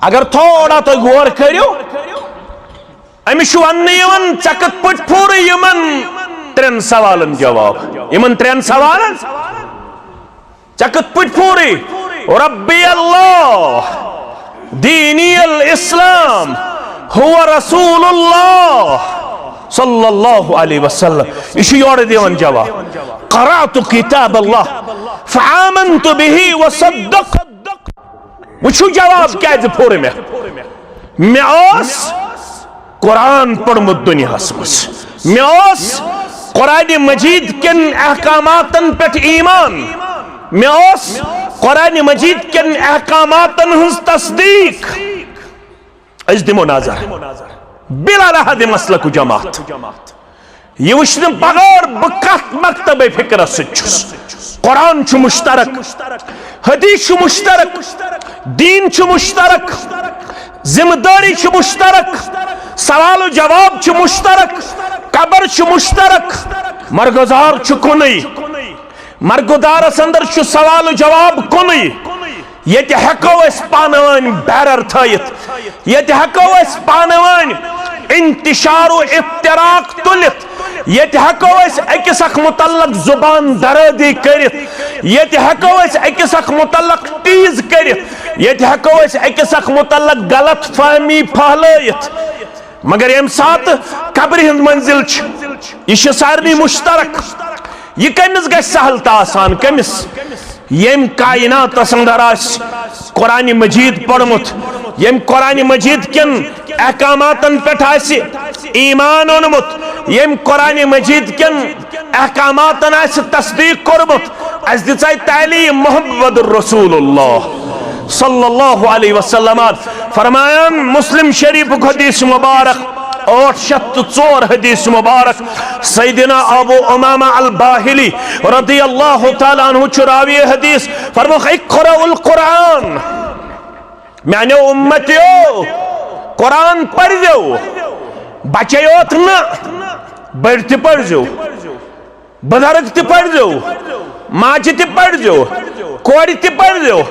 اگر تھوڑا تُہۍ غور کٔرِو، أمِس چھُ وننہٕ یِوان، ژےٚ کِتھ پٲٹھۍ پھوٗرٕ یِمن ترٛٮ۪ن سوالن جواب؟ یِمن ترٛٮ۪ن سوالن؟ ژےٚ کِتھ پٲٹھۍ پھوٗرٕے؟ ربی اللہ، دینی الاسلام، هو رسول اللہ صلی اللہ علیہ وسلم۔ یہِ چھُ یورٕ دِوان جواب، "قرأت کتاب اللہ فآمنت به وصدقت۔" وٕچھِو جواب کیٛازِ پھوٚر مےٚ۔ مےٚ اوس قرآن پوٚرمُت دُنیاہَس منٛز۔ مےٚ اوس قرآنِ مجیٖد کٮ۪ن احکاماتن پٮ۪ٹھ ایمان۔ مےٚ اوس قرآنِ مجیٖد کٮ۪ن احکاماتن ہٕنٛز تصدیٖق۔ أسۍ دِمو نظر۔ بلا لحاظ مسلک و جماعت۔ یہِ وٕچھنہٕ بغٲر بہٕ کتھ مکتبے فکرس سۭتۍ چھُس۔ قرآن چھُ مشترک، حدیث چھُ مشترک، دین چھُ مشترک، ذمہ داری چھِ مشترک، سوال و جواب چھُ مشترک، قبر چھُ مشترک، مرگزار چھُ کُنُے۔ مرگدارس اندر چھُ سوال و جواب کُنُے۔ ییٚتہِ ہٮ۪کو أسۍ پانہٕ ؤنۍ بیرر تھٲیِتھ، ییٚتہِ ہٮ۪کو أسۍ پانہٕ ؤنۍ انتشار و افتراق تُلِتھ، ییٚتہِ ہٮ۪کو أسۍ أکِس اکھ متعلق زبان درٲدی کٔرِتھ، ییٚتہِ ہٮ۪کو أسۍ أکِس اکھ متعلق ٹیٖز کٔرِتھ، ییٚتہِ ہٮ۪کو أسۍ أکِس اکھ متعلق غلط فہمی پھہلٲیِتھ۔ مگر ییٚمہِ ساتہٕ قبرِ ہٕنٛز منزل چھِ، یہِ چھِ سارنٕے مشترک۔ یہِ کٔمِس گژھِ سہل تہٕ آسان؟ کٔمِس؟ ییٚمۍ کائناتس اندر آسہِ قرآن مجید پوٚرمُت، ییٚمۍ قرآن مجید کٮ۪ن احکاماتن پٮ۪ٹھ آسہِ ایمان اوٚنمُت، ییٚمۍ قرآن مجید کٮ۪ن احکاماتن آسہِ تصدیق کوٚرمُت، اسہِ دِژے تعلیٖم محمد رسول اللہ صلی اللہ علیہ وسلم۔ فرمایان مسلم شریفُک حدیث مبارک، ٲٹھ شیٚتھ تہٕ ژور حدیث مبارک، سیدنا ابو امامہ الباہلی رضی اللہ تعالیٰ عنہ چھُ راوی حدیث، فرموکھ، "اقرأوا القرآن"، میانیو امتیو، قرآن پٔرزیو، بچے یوت نہ، بٔڑۍ تہِ پٔرزیو۔ بزرگ تہِ پٔرزیو، ماجہِ تہِ پٔرزیو، کورِ تہِ پٔرزیو۔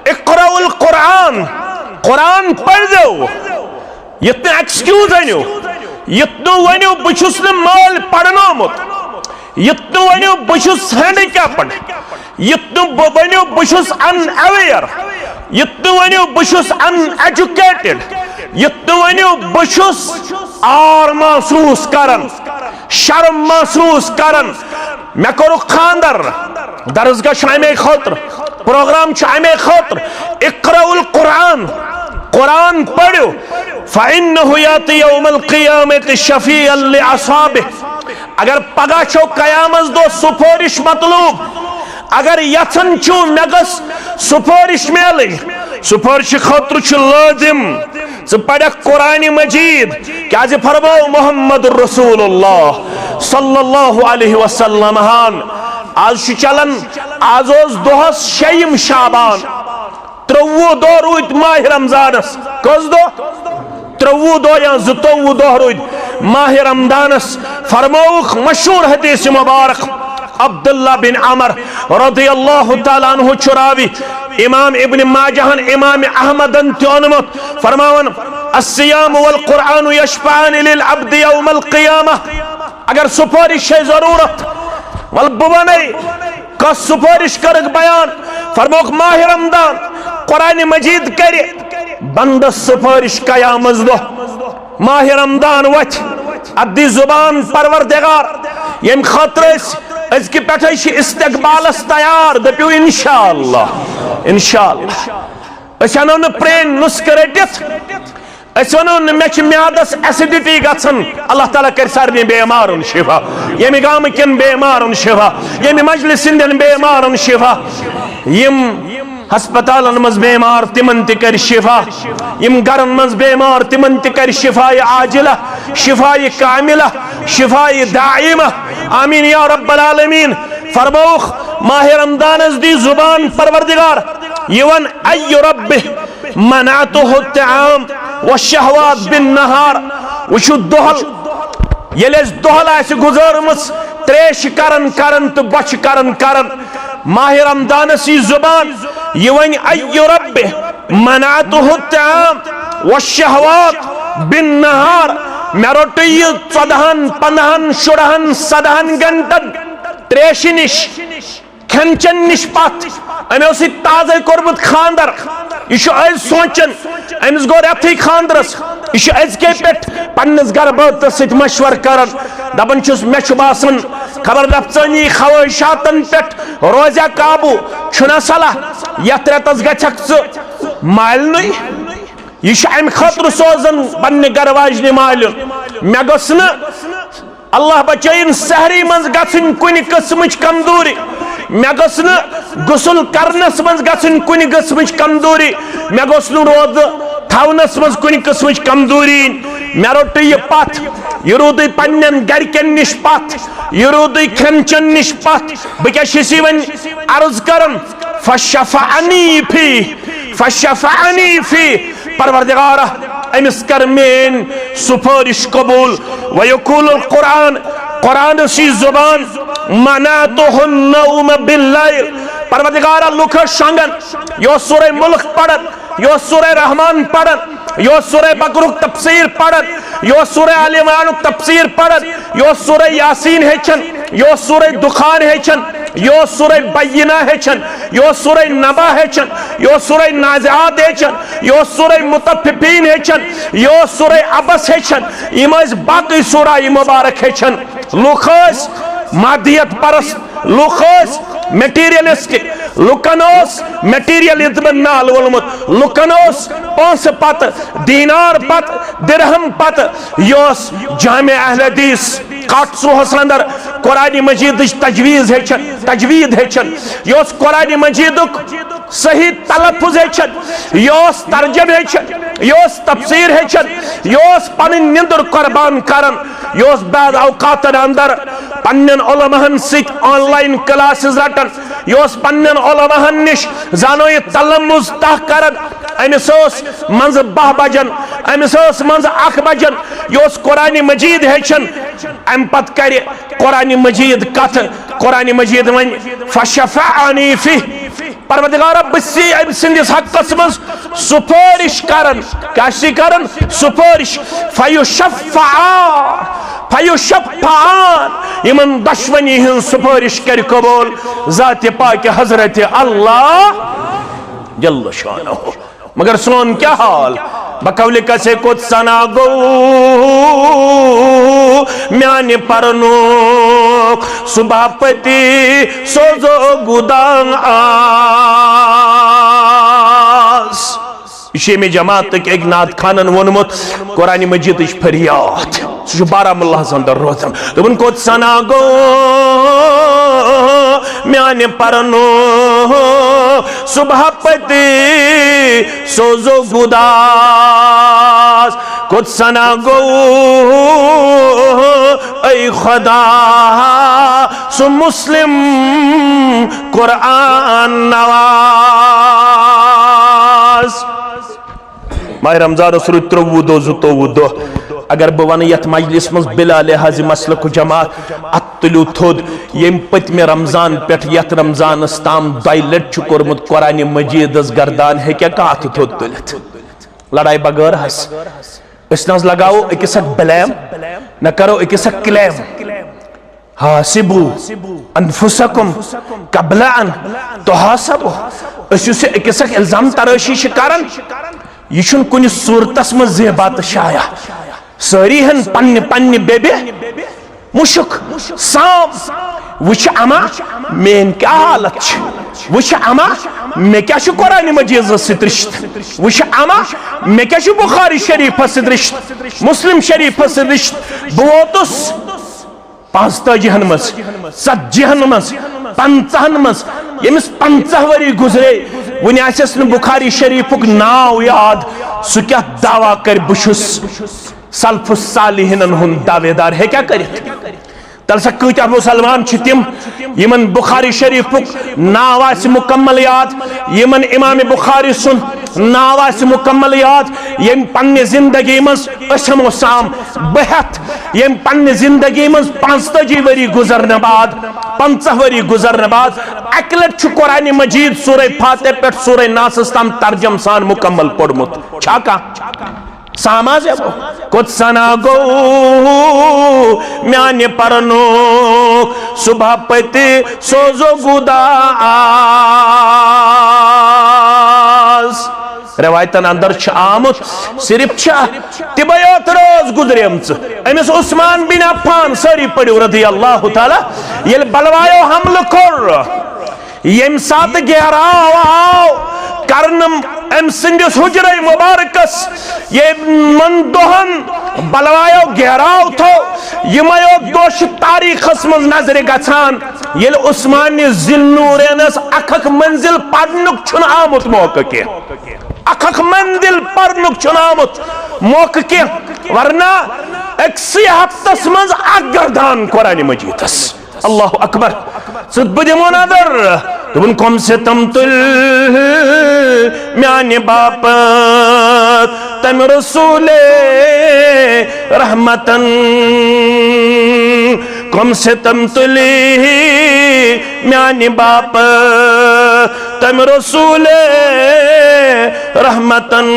اقرأوا القرآن، قرآن پٔرزیو۔ یُتھ نہٕ excuse أنِو، یُتھ نہٕ ؤنِو، "بہٕ چھُس نہٕ مٲلۍ پرنومُت"، یُتھ نہٕ ؤنِو، "بہٕ چھُس handicapped"، یُتھ نہٕ بہٕ ؤنِو، "بہٕ چھُس unaware"، یُتھ نہٕ ؤنِو، "بہٕ چھُس uneducated"، یُتھ نہٕ ؤنِو، "بہٕ چھُس عار محسوٗس کران، شرم محسوٗس کران"۔ مےٚ کوٚرُکھ خانٛدر، درسگاہ چھُ اَمے خٲطرٕ، پروگرام چھُ اَمے خٲطرٕ۔ اقرأوا القرآن، قرآن پٔرِو۔ فإنه يأتي يوم القيامة شفيعا لأصحابه۔ اگر پگاہ چھو قیامت دۄہ سفٲرِش مطلوب، اگر یژھان چھِو مےٚ گٔژھ سفٲرِش میلٕنۍ، سفٲرشہِ خٲطرٕ چھُ لٲزِم ژٕ پرکھ قرآن مجید، کیازِ فرموو محمد رسول اللہ صلی اللہ علیہ وسلم ہن۔ آز چھُ چلان، آز اوس دۄہس شیٚیِم شعبان، ترٛۆوُہ دۄہ روٗدۍ ماہِ رمضانس۔ کٔژ دۄہ؟ ترٛۆوُہ دۄہ یا زٕتووُہ دۄہ روٗدۍ ماہِ رمضانس۔ فرمووُکھ مشہوٗر حدیث مبارک، عبداللہ بن عمر رضی اللہ تعالیٰ عنہ چھُ راوی، امام ابن ماجہن، امام احمدن تہِ اوٚنمُت، فرماوان، "الصيام والقرآن يشفعان للعبد يوم القيامة"۔ اگر سفٲرِش چھے ضروٗرت، ول بہٕ ونے کس سفٲرِش کٔرٕکھ بیان، فرموکھ ماہِ رمضان، قرآن مجید کرِ بندس سفٲرِش قیامت دۄہ۔ ماہِ رمضان وتھِ، اتھ دی زبان پروردگار، ییٚمہِ خٲطرٕ أسۍ أزکہِ پٮ۪ٹھے چھِ استقبالس تیار، دٔپِو انشاءاللہ، انشاءاللہ۔ أسۍ انو نہٕ پرٛٲنۍ نُسخہٕ رٔٹِتھ، أسۍ ونو نہٕ مےٚ چھِ میادس acidity گژھان، اللہ تعالیٰ کرِ سارنٕے بیمارن شفا، ییٚمہِ گامہٕ کٮ۪ن بیمارن شفا، ییٚمہِ مجلس ہٕنٛدٮ۪ن بیمارن شفا، یِم ہسپتالن منٛز بیمار تِمن تہِ کرِ شفا، یِم گرن منٛز بیمار تِمن تہِ کرِ شفایہِ عاجلہ، شفایہِ کاملہ، شفایہِ دائمہ۔ آمین یا رب العالمین۔ فرمووُکھ ماہِ رمضانس دی زبان پروردگار، یہِ ون، "أي رب منعته الطعام والشهوات بالنهار"۔ وٕچھِو، دۄہل ییٚلہِ اَسہِ دۄہل آسہِ گُزٲرمٕژ تریش کران کران تہٕ بۄچھِ کران کران، ماہِ رمضانس یی زبان، یہِ ونہِ، "أي رب منعته الطعام والشهوات بالنهار"۔ مےٚ روٚٹُے یہِ ژۄدہن، پندہن، شُرہن، سدہن گنٹن تریشہِ نِش، کھٮ۪ن چٮ۪ن نِش پتھ۔ أمۍ اوس یہِ تازے کوٚرمُت خانٛدر۔ یہِ چھُ أزۍ سونٛچان، أمِس گوٚو رٮ۪تھٕے خانٛدرس۔ یہِ چھُ أزکے پٮ۪ٹھ پننِس گرٕ بٲژس سۭتۍ مشورٕ کران، دپان چھُس، مےٚ چھُ باسان، خبر نفسٲنی خواہشاتن پٮ۪ٹھ روزیا قابو، چھُنا صلاح یتھ رٮ۪تس گژھکھ ژٕ مالنُے؟ یہِ چھُ امہِ خٲطرٕ سوزان پننہِ گرٕ واجنہِ مالیُن۔ مےٚ گوٚژھ نہٕ، اللہ بچٲیِن، سحری منٛز گژھٕنۍ کُنہِ قٕسمٕچ کمزوری، مےٚ گٔژھ نہٕ غسل کرنس منٛز گژھٕنۍ کُنہِ قٕسمٕچ کمزوری، مےٚ گوٚژھ نہٕ روزٕ تھاونس منٛز کُنہِ قٕسمٕچ کمزوری یِنۍ۔ مےٚ روٚٹُے یہِ پتھ، یہِ روٗدُے پننٮ۪ن گرِکٮ۪ن نِش پتھ، یہِ روٗدُے کھٮ۪ن چٮ۪ن نِش پتھ۔ بہٕ کیٛاہ چھُس یہِ وۄنۍ عرض کران؟ فشفعنی فی، فشفعنی فی، پروردگارا، أمِس کر میٲنۍ سفٲرِش قبول۔ ویقول القرآن، قرآنس یی زبان، منعتہ النوم باللیل۔ پروردگارا، لُکھ ٲسۍ شۄنٛگان، یہِ اوس سورہ ملک پران، یہِ اوس سورہ رحمان پران، یہِ اوس سورہ بقرک تفسیر پران، یہِ اوس سورہ آل عمرانک تفسیر پران، یہِ اوس سورہ یاسین ہیٚچھان، یہِ اوس سورہ دخان ہیٚچھان، یہِ اوس سورہ بینہ ہیٚچھان، یہِ اوس سورہ نبا ہیٚچھان، یہِ اوس سورہ نازعات ہیٚچھان، یہِ اوس سورہ مطففین ہیٚچھان، یہِ اوس سورہ عبس ہیٚچھان، یِم ٲسۍ باقٕے سورہ مبارک ہیٚچھان۔ لُکھ ٲسۍ مادیت پرست، لُکھ ٲسۍ مٹیریلسٹ، لُکن اوس مٹیریلزمن نال وولمُت، لُکن اوس پونٛسہٕ پتہٕ، دینار پتہٕ، درہم پتہٕ۔ یہِ اوس جامع اہل حدیث کاٹسوہس اندر قرآن مجیدٕچ تجویز ہیٚچھان، تجوید ہیٚچھان، یہِ اوس قرآن مجیدُک صحیح تلفظ ہیٚچھان، یہِ اوس ترجمہٕ ہیٚچھان، یہِ اوس تفسیر ہیٚچھان، یہِ اوس پنٕنۍ نِندٕر قربان کران، یہِ اوس بعض اوقاتن اندر پننٮ۪ن علماہن سۭتۍ آن لائن کلاسز رٹان، یہِ اوس پننٮ۪ن علماہن نِش زانو یہِ تلمذ تہ کران۔ أمِس ٲس منٛزٕ باہ بجن، أمِس ٲس منٛزٕ اکھ بجن، یہِ اوس قرآن مجید ہیٚچھان۔ امہِ پتہٕ کرِ قرآن مجید کتھ، قرآن مجید ونہِ، "فشفعنی فیہ"، پروردگارا، بہٕ چھُسے أمۍ سٕنٛدِس حقس منٛز سفٲرِش کران۔ کیٛاہ چھُسے کران؟ سفٲرِش۔ فیشفعان، فیشفعان، یِمن دۄشوٕنی ہٕنٛز سفٲرِش کرِ قبول ذاتِ پاکِ حضرت اللہ جل شانہ۔ مگر سون کیٛاہ حال؟ بقول کسے کوٚت سنا گوٚو میانہِ پرنُک صبح پتی سوزو گُدان آس۔ یہِ چھُ ییٚمہِ جماعتٕکۍ أکۍ نعت خانن ووٚنمُت، قرآن مجیدٕچ فریاد۔ سُہ چھُ بارہمُلہس اندر روزان۔ دوٚپُن، کوٚت سنا گوٚو میانہِ پرنُک صبح پتی سوزو گُداس، کوٚت سنا گوٚو اے خدا سُہ مسلم قرآن نواز۔ ماہ رمضانس روٗدۍ ترٛۆوُہ دۄہ، زٕتووُہ دۄہ۔ اگر بہٕ ونہٕ یتھ مجلس منٛز بلا لحاظ مسلک و جماعت، اتھ تُلِو تھوٚد، ییٚمہِ پٔتمہِ رمضان پٮ۪ٹھ یتھ رمضانس تام دۄیہِ لٹہِ چھُ کوٚرمُت قرآن مجیدس گردان، ہیٚکیٛاہ کانٛہہ اتھٕ تھوٚد تُلِتھ؟ لڑایہِ بغٲر حظ۔ أسۍ نہ حظ لگاوو أکِس اکھ blame، نہ کرو أکِس اکھ claim۔ حاسبو انفسکم قبل ان تحاسبو۔ أسۍ یُس یہِ أکِس اکھ الزام ترٲشی چھِ کران، یہِ چھُنہٕ کُنہِ صورتس منٛز زیبا تہٕ شایع۔ سٲری ہن پننہِ پننہِ بیبہِ مُشُک سام، وٕچھ اما میٲنۍ کیٛاہ حالت چھِ، وٕچھ اما مےٚ کیٛاہ چھُ قرآن مجیدس سۭتۍ رشتہٕ، وٕچھ اما مےٚ کیٛاہ چھُ بخاری شریفس سۭتۍ رشتہٕ، مسلم شریفس سۭتۍ رشتہٕ۔ بہٕ ووتُس پانٛژتٲجی ہن منٛز، ژتجی ہن منٛز، پنٛژاہن منٛز، ییٚمِس پنٛژاہ ؤری گُزرے، وُنہِ آسٮ۪س نہٕ بخاری شریفُک ناو یاد، سُہ کیٛاہ دعویٰ کرِ بہٕ چھُس سلف الصالحینن ہُنٛد دعویدار؟ ہیٚکیٛاہ کٔرِتھ؟ تیٚلہِ سا کۭتیٛاہ مسلمان چھِ تِم یِمن بخاری شریفُک ناو آسہِ مکمل یاد، یِمن امام بخاری سُنٛد ناو آسہِ مکمل یاد، ییٚمۍ پننہِ زندگی منٛز أسۍ ہٮ۪مو سام بہتھ، ییٚمۍ پننہِ زندگی منٛز پانٛژتٲجی ؤری گُزرنہٕ بعد، پنٛژاہ ؤری گُزرنہٕ بعد اکہِ لٹہِ چھُ قرآن مجید سورہ فاتحہ پٮ۪ٹھ سورہ ناسس تام ترجم سان مکمل پوٚرمُت۔ چھا کانٛہہ؟ سام حظ ہٮ۪مو۔ کوٚت سنا گوٚو میانہِ پرنُک صبح پتی سوزو گُدا آز۔ روایتن اندر چھُ آمُت، صرف چھا تِمے یوت رٲژ گُزریمژٕ۔ أمِس عثمان بن عفان، سٲری پٔرِو رضی اللہ تعالیٰ، ییٚلہِ بلوایو حملہٕ کوٚر، ییٚمہِ ساتہٕ گیراو آو کرنہٕ أمۍ سٕنٛدِس حجرے مبارکس، یِمن دۄہن بلوایو گیراو تھوو، یِمے یوت دۄہ چھِ تاریخس منٛز نظرِ گژھان، ییٚلہِ عثمانِ ذی النورینس اکھ اکھ منزل پرنُک چھُنہٕ آمُت موقعہٕ کینٛہہ۔ اکھ اکھ منزل پرنُک چھُنہٕ آمُت موقعہٕ کینٛہہ، ورنہ أکسٕے ہفتس منٛز اکھ گردان قرآن مجیدس۔ اللہ اکبر۔ ژٕ بہٕ دِمو نظر۔ دوٚپُن، کم ستم تُل میانہِ باپتھ تمہِ رسول رحمتن۔ کم ستم تُلی میانہِ باپتھ تٔمۍ رسول رحمتن،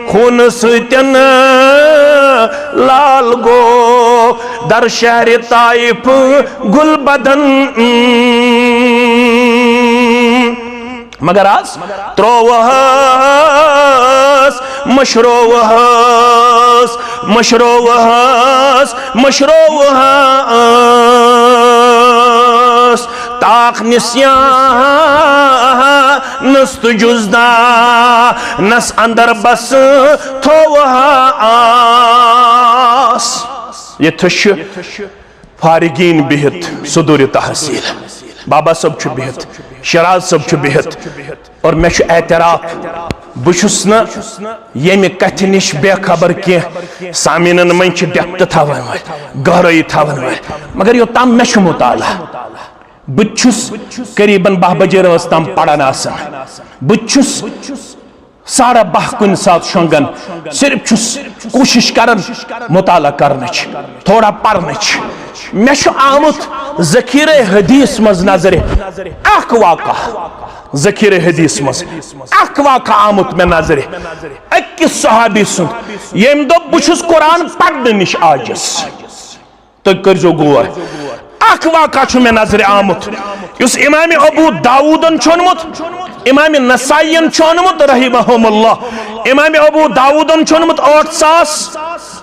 خوٗنہٕ سۭتٮ۪ن لال گوٚو در شہرِ طائف گُل بدن۔ مگر از ترووہس، مشرووہس، مشرووہس، مشرووہس۔ تاخ نسیانس تہٕ جزدانس اندر بس تھووہس۔ ییٚتھس چھِ فارغین بِہِتھ صدور تحصیل، بابا صٲب چھُ بِہِتھ، شیراز صٲب چھُ بِہِتھ، اور مےٚ چھُ اعتراف، بہٕ چھُس نہٕ ییٚمہِ کتھِ نِش بے خبر کینٛہہ۔ سامعیٖنن منٛز چھِ ڈیپتھ تھاون وٲلۍ، گہرٲیی تھاون وٲلۍ، مگر یوٚتام مےٚ چھُ مطالعہ، بہٕ تہِ چھُس قریباً باہ بجے رٲژ تام پران آسان، بہٕ تہِ چھُس ساڑا باہ کُنہِ ساتہٕ شۄنگان، صرف چھُس کوٗشِش کران مطالعہ کرنٕچ، تھوڑا پرنٕچ۔ مےٚ چھُ آمُت ذخیرے حدیث منٛز نظرِ اکھ واقعہ، ذخیرے حدیث منٛز اکھ واقعہ آمُت مےٚ نظرِ أکِس صحابی سُنٛد، ییٚمۍ دوٚپ، "بہٕ چھُس قرآن پرنہٕ نِش عاجز۔" تُہۍ کٔرزیو غور۔ اکھ واقعہ چھُ مےٚ نظرِ آمُت، یُس امام ابو داوودن چھُ اوٚنمُت، امام نسائین چھُ اوٚنمُت، رحمہم اللہ۔ امام ابو داوودن چھُ اوٚنمُت ٲٹھ ساس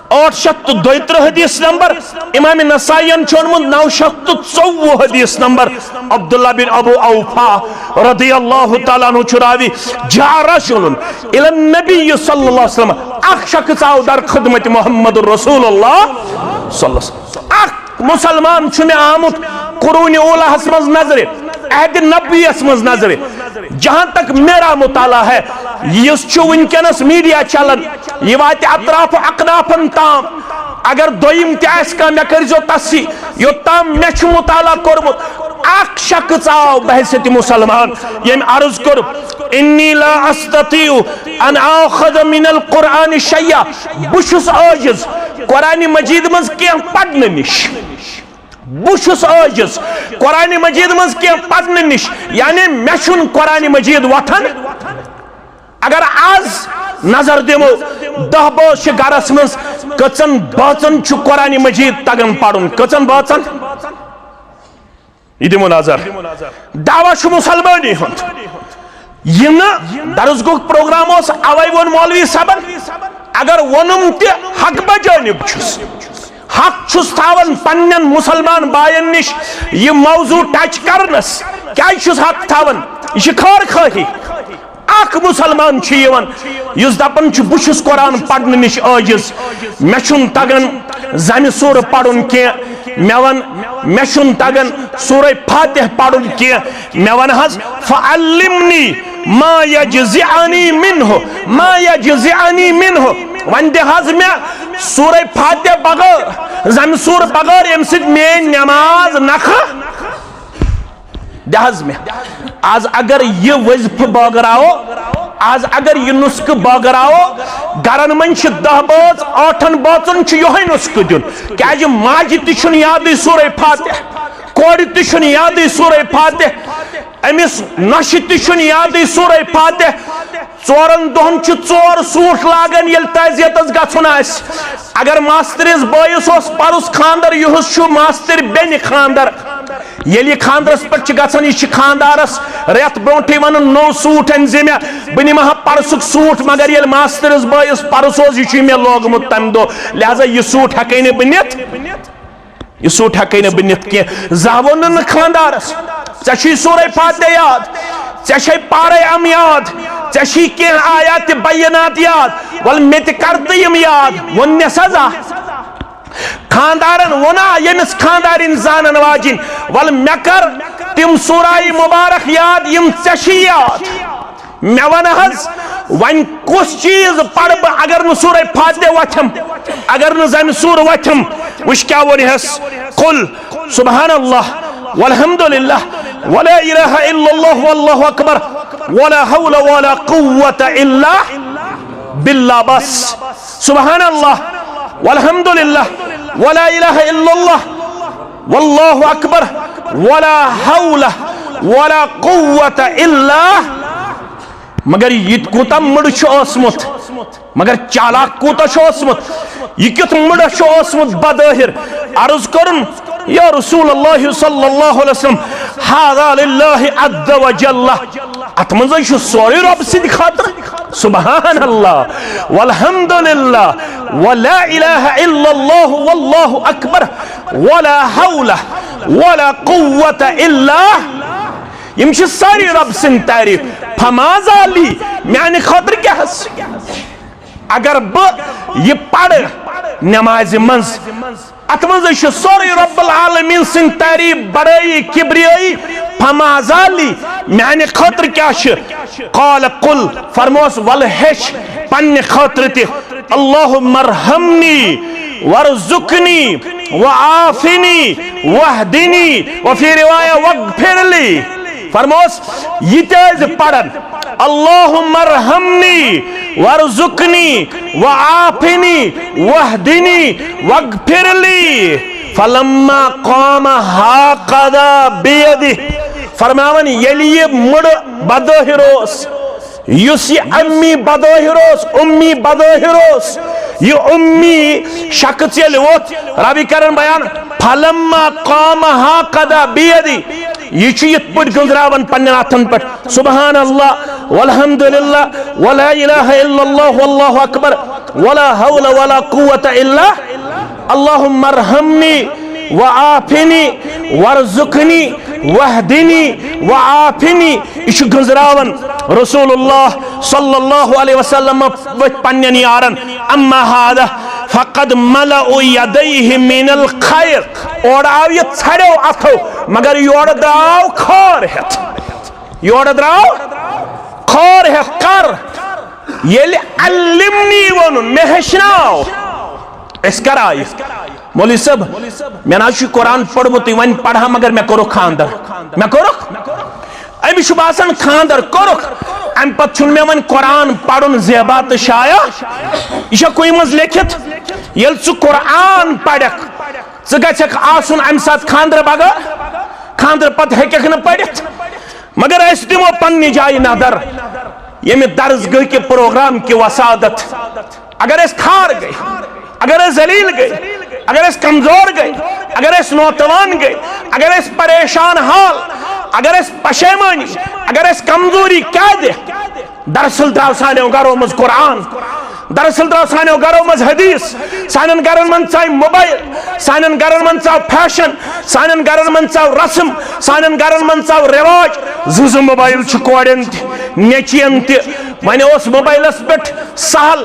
ٲٹھ شیٚتھ تہٕ دۄیہِ ترٕٛہ حدیث نمبر، امام نسائین چھُ اوٚنمُت نو شیٚتھ تہٕ ژوٚوُہ حدیث نمبر۔ عبداللہ بن ابو اوفا رضی اللہ تعالیٰ عنہ چھُ راوی، جاء رجل الی النبی صلی اللہ علیہ وسلم، اکھ شخص آو در خدمت محمد رسول اللہ صلی اللہ علیہ وسلم۔ اکھ مسلمان چھُ مےٚ آمُت قرون اولاہس منٛز نظرِ، عہد نبویس منٛز نظرِ۔ جہاں تک میرا مطالعہ ہے، یُس چھُ وٕنکیٚنس میڈیا چلان، یہِ واتہِ اطراف و اکنافن تام۔ اگر دوٚیِم تہِ آسہِ کانٛہہ، مےٚ کٔرزیو تصحیح۔ یوٚتام مےٚ چھُ مطالعہ کوٚرمُت، اکھ شخص آو بحیثیت مسلمان، ییٚمۍ عرض کوٚر، "انی لا استطیع ان آخذ من القرآن شیئا"، بہٕ چھُس عاجز قرآن مجید منٛز کینٛہہ پرنہٕ نِش۔ بہٕ چھُس عٲجِز قرآن مجید منٛز کینٛہہ پرنہٕ نِش، یعنی مےٚ چھُنہٕ قرآن مجید وۄتھان۔ اگر از نظر دِمو، دَہ بٲژ چھِ گرس منٛز، کٔژن بٲژن چھُ قرآن مجید تگان پرُن؟ کٔژن بٲژن؟ یہِ دِمو نظر۔ دعویٰ چھُ مسلمٲنی ہُنٛد۔ یہِ نہٕ درس گوٚو پروگرام اوس، اوے ووٚن مولوی صٲبن، اگر ووٚنُم تہِ حق بجانب چھُس، حق چھُس تھاوان پننٮ۪ن مسلمان باین نِش یہِ موضوع ٹچ کرنس۔ کیازِ چھُس حق تھاوان؟ یہِ چھِ خٲر خٲہی۔ اکھ مسلمان چھُ یِوان یُس دپان چھُ، بہٕ چھُس قرآن پرنہٕ نِش عٲجز، مےٚ چھُنہٕ تگان زمہِ سورٕ پرُن کینٛہہ، مےٚ ون، مےٚ چھُنہٕ تگان سورہ فاتح پرُن کینٛہہ، مےٚ ون حظ، فعلمنی ما یجزعنی منہ، ما یجزعنی منہ، وۄنۍ دِ حظ مےٚ سورہ فاتح بغٲر، زمہِ سورٕ بغٲر، ییٚمہِ سۭتۍ میٲنۍ نماز نکھٕ دِ حظ مےٚ۔ از اگر یہِ وظیفہٕ بٲگراوو، از اگر یہِ نسخہٕ بٲگراوو، گرن منٛز چھِ دَہ بٲژ، ٲٹھن بٲژن چھُ یِہوٚے نسخہٕ دیُن۔ کیازِ ماجہِ تہِ چھُنہٕ یادٕے سورہ فاتح، کورِ تہِ چھُنہٕ یادٕے سورہ فاتح، أمِس نۄشہِ تہِ چھُنہٕ یادٕے سورہ فاتح۔ ژورن دۄہن چھِ ژور سوٗٹ لاگان ییٚلہِ تعزیتس گژھُن آسہِ۔ اگر ماستٕرِس بٲیِس اوس پرُس خانٛدر، یُہُس چھُ ماستٕرۍ بیٚنہِ خانٛدر۔ ییٚلہِ یہِ خانٛدرس پٮ۪ٹھ چھِ گژھان، یہِ چھِ خانٛدارس رٮ۪تھ برونٛٹھٕے ونان، "نوٚو سوٗٹ أنۍ زِ مےٚ، بہٕ نِمہٕ ہا پرسُک سوٗٹ"، مگر ییٚلہِ ماستٕرِس بٲیِس پرُس اوس، یہِ چھُے مےٚ لوگمُت تمہِ دۄہ، لہذا یہِ سوٗٹ ہٮ۪کے نہٕ بہٕ نِتھ۔ یہِ سوٗٹ ہٮ۪کے نہٕ بہٕ نِتھ کینٛہہ۔ زانٛہہ ووٚن نہٕ خانٛدارس، "ژےٚ چھُے سورہ فاتح یاد، ژےٚ چھے پارے ام یاد، ژےٚ چھے کینٛہہ آیات بینات یاد، ول مےٚ تہِ کر تہٕ یِم یاد"۔ ووٚن نٮ۪س حظ آ۔ خانٛدارن ووٚن آ، ییٚمِس خانٛدارِنۍ زانن واجِنۍ، "ول مےٚ کر تِم سورہ مبارک یاد، یِم ژےٚ چھے یاد۔" مےٚ وَن حظ، وۄنۍ کُس چیٖز پَرٕ بہٕ اگر نہٕ سورہ فاتح وۄتھم، اگر نہٕ زَمہِ سورٕ وۄتھم؟ وٕچھ کیٛاہ ووٚن ہَس، "قل سبحان اللہ والحمد للہ ولا الہ الا اللہ واللہ اکبر ولا حول ولا قوت الا باللہ"۔ بس، سبحان اللہ والحمد للہ ولا الہ الا اللہ واللہ اکبر، ولا حول ولا قوت الا۔ مگر یہِ کوٗتاہ مٕڑٕ چھُ اوسمُت، مگر چالاک کوٗتاہ چھُ اوسمُت، یہِ کیُتھ مٕڑٕ چھُ اوسمُت بظٲہر۔ عرض کوٚرُن، یا رسول اللہ صلی اللہ علیہ وسلم، هذا للہ عز وجل، اتھ منٛز چھُ سورُے رۄب سٕنٛدِ خٲطرٕ۔ سبحان اللہ، والحمد للہ، ولا الہ الا اللہ، واللہ اکبر، ولا حول ولا قوت الا۔ یِم چھِ سٲری رۄب سٕنٛدۍ تعریٖف۔ فماذا لی، میانہِ خٲطرٕ کیٛاہ حظ؟ اگر بہٕ یہِ پرٕ نمازِ منٛز، اتھ منٛز چھُ سورُے رب العالمین سٕنٛدۍ تعریٖف، بڑٲیی، کبریٲیی۔ فماذا لی، میانہِ خٲطرٕ کیٛاہ چھُ؟ قال قل، فرموس، ول ہیٚچھ پننہِ خٲطرٕ تہِ۔ اللہم ارحمنی وارزقنی وعافنی واہدنی وفی روایہ واغفر لی۔ فرموس، یہِ تہِ ٲسۍ پران، اللہم ارحمنی وارزقنی وعافنی واہدنی واغفر لی۔ فلما قام هكذا بيده، فرماوان، ییٚلہِ یہِ مٕڑٕ بظٲہر اوس، یُس یہِ امی بظٲہر اوس، امی بظٲہر اوس، یہِ امی شخص ییٚلہِ ووٚتھ، راوی کرن بیان، فلما قام هكذا بيده، یہِ چھُ یِتھ پٲٹھۍ گٔنٛزراوان پننٮ۪ن اتھن پٮ۪ٹھ، سبحان اللہ، والحمد للہ، ولا الہ الا اللہ، واللہ اکبر، ولا حول ولا قوت الا، اللہم ارحمنی وعافنی وارزقنی واہدنی وعافنی۔ یہِ چھُ گٔنٛزراوان رسول اللہ صلی اللہ علیہ وسلم ؤتھۍ پننٮ۪ن یارن۔ اما هذا فقد ملأ يديه من الخير۔ اورٕ آو یہِ ژھڑیو اتھو، مگر یورٕ درٛاو خٲر ہٮ۪تھ۔ یورٕ درٛاو خٲر ہٮ۪تھ۔ کر؟ ییٚلہِ علمنی ووٚنُن، مےٚ ہیٚچھناو۔ أسۍ کر آیہِ؟ مولوی صٲب، مےٚ نہ حظ چھُ قرآن پوٚرمُتٕے، وۄنۍ پرہا، مگر مےٚ کوٚرُکھ خانٛدر۔ مےٚ کوٚرُکھ؟ أمِس چھُ باسان خانٛدر کوٚرُکھ، اَمہِ پتہٕ چھُنہٕ مےٚ وۄنۍ قرآن پرُن زیبا تہٕ شایع۔ یہِ چھا کُنہِ منٛز لیٚکھِتھ؟ ییٚلہِ ژٕ قرآن پرکھ، ژٕ گژھکھ آسُن اَمہِ ساتہٕ خانٛدرٕ بغٲر، خانٛدرٕ پتہٕ ہیٚککھ نہٕ پٔرِتھ۔ مگر أسۍ دِمو پننہِ جایہِ نظر، ییٚمہِ درس گاہ کہِ پروگرام کہِ وسادت، اگر أسۍ خار گٔے، اگر أسۍ ذلیل گٔے، اگر أسۍ کمزور گٔے، اگر أسۍ نوتوان گٔے، اگر أسۍ پریشان حال، اگر أسۍ پشیمٲنی، اگر أسۍ کمزوری کیٛاہ دِ، دراصل درٛاو سانیو گرو منٛز قرآن، دراصل درٛاو سانیو گرو منٛز حدیث، سانٮ۪ن گرن منٛز ژاے موبایل، سانٮ۪ن گرن منٛز ژاو فیشن، سانٮ۪ن گرن منٛز ژاو رسم، سانٮ۪ن گرن منٛز ژاو رواج۔ زٕ زٕ موبایل چھِ کورٮ۪ن تہِ، نیٚچوٮ۪ن تہِ۔ وۄنۍ اوس موبایلس پٮ۪ٹھ سہل،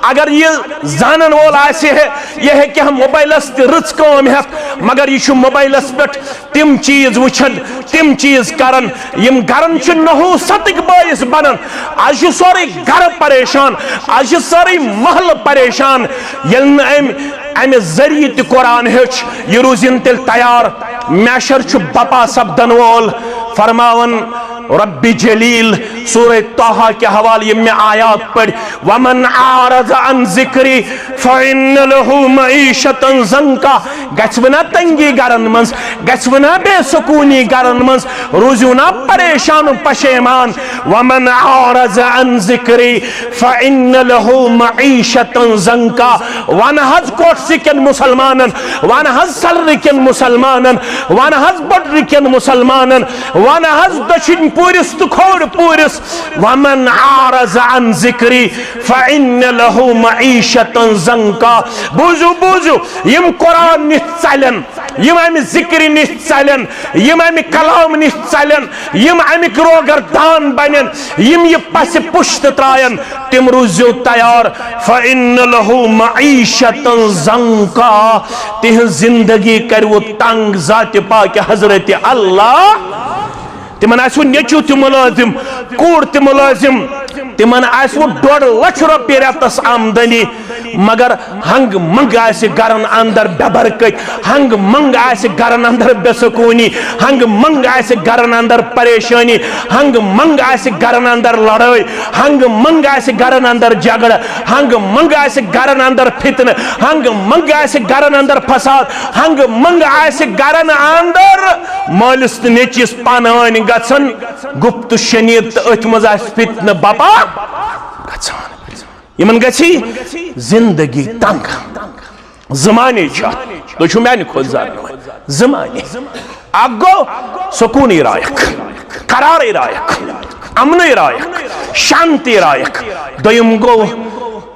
اگر یہِ زانن وول آسہِ ہے، یہِ ہیٚکہِ ہا موبایلس تہِ رٕژ کٲم ہٮ۪تھ، مگر یہِ چھُ موبایلس پٮ۪ٹھ تِم چیٖز وٕچھان، تِم چیٖز کران، یِم گرن چھِ نحوستٕکۍ بٲعث بنان۔ از چھُ سورُے گرٕ پریشان، از چھُ سورُے محلہٕ پریشان۔ ییٚلہِ نہٕ أمۍ امہِ ذٔریعہٕ تہِ قرآن ہیوٚچھ، یہِ روٗزِن تیٚلہِ تیار۔ محشر چھُ بپا سپدن وول۔ فرماوان رب جلیل، سورہ طٰہٰ کہِ حوالہٕ یِم مےٚ آیات پٔرۍ، ومن اعرض عن ذکری فان لہ معیشۃ ضنکا۔ گژھِ وٕنا تنگی گرن منٛز، گژھِ وٕنا بے سکوٗنی گرن منٛز، روٗزِو نا پریشان و پشیمان۔ ومن اعرض عن ذکری فان لہ معیشۃ ضنکا۔ ون حظ کوٹھسہِ کٮ۪ن مسلمانن، ون حظ سلرِ کٮ۪ن مسلمانن، ون حظ بٹرِ کٮ۪ن مسلمانن، ون حظ دٔچھِنۍ پوٗرِس تہٕ کھووُر پوٗرِس۔ ومن اعرض عن ذکری فان لہ معیشۃ ضنکا۔ بوٗزِو، بوٗزِو، یِم قرآن نِتھ ژلن، یِم امہِ ذکرِ نِش ژلن، یِم امہِ کلام نِش ژلن، یِم امیِکۍ روگردان بنن، یِم یہِ پسِ پُشت تراین، تِم روٗزِو تیار۔ فان لہ معیشۃ ضنکا، تِہنٛز زندگی کرِوٕ تنگ ذاتِ پاکِ حضرت اللہ۔ تِمن آسِوٕ نیٚچو تہِ مُلٲزِم، کوٗر تہِ مُلٲزِم، تِمن آسِوٕ ڈۄڈ لچھ رۄپیہِ رٮ۪تس آمدنی۔ مگر ہنگ منگ آسہِ گرن اندر بے برکت، ہنگ منگ آسہِ گرن اندر بے سکونی، ہنگ منگ آسہِ گرن اندر پریشانی، ہنگ منگ آسہِ گرن اندر لڑٲے، ہنگ منگ آسہِ گرن اندر جھگڑٕ، ہنگ منگ آسہِ گرن اندر فتنہٕ، ہنگ منگ آسہِ گرن اندر فساد، ہنگ منگ آسہِ گرن اندر مٲلِس تہٕ نیٚچوِس پانہٕ ؤنۍ گژھن گپت و شنید تہٕ أتھۍ منٛز آسہِ فتنہٕ بپا گژھان۔ یِمن گژھِ زندگی تنگ۔ زٕ معنی چھِ اَتھ۔ تُہۍ چھِو میانہِ کھۄتہٕ زانن وٲلۍ۔ زٕ معنی۔ اکھ گوٚو سکوٗنٕے رایکھ، قرارٕے رایکھ، امنٕے رایکھ، شانتی رایکھ۔ دوٚیِم گوٚو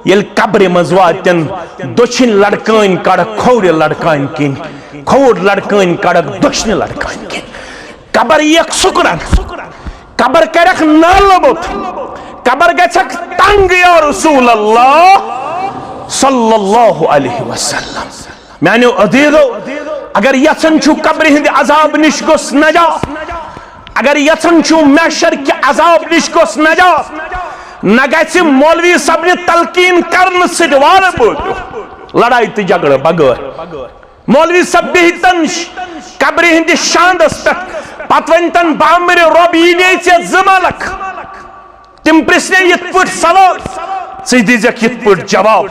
ییٚلہِ قبرِ منٛز واتن، دٔچھِنۍ لڑکٲنۍ کڑکھ کھوورِ لڑکانۍ کِنۍ، کھووُر لڑکٲنۍ کڑکھ دٔچھنہِ لڑکانۍ کِنۍ۔ قبر یِیَکھ سُکرن، قبر کرکھ نالہٕ بوٚت، قبر گژھکھ تنگ یا رسول اللہ صلی اللہ علیہ وسلم۔ میانیو عزیزو، اگر یژھان چھو قبرِ ہند عذاب نش گوٚژھ نجات، اگر یژھان چھو محشر کہِ عذاب نش گوٚژھ نجات، نہ گژھِ مولوی صٲبنہِ تلقین کرنہٕ سۭتۍ وارٕ بوتو لڑاے تہٕ جھگڑٕ بغٲر۔ مولوی صٲب بِہتن قبرِ ہٕنٛدِس شاندس پٮ۪ٹھ، پتہٕ ؤنۍتن، بامبرِ رۄب، یی نے ژےٚ زٕ ملک، تِم پرژھنے یِتھ پٲٹھۍ سوال، ژٕ دیٖزٮ۪کھ یِتھ پٲٹھۍ جواب۔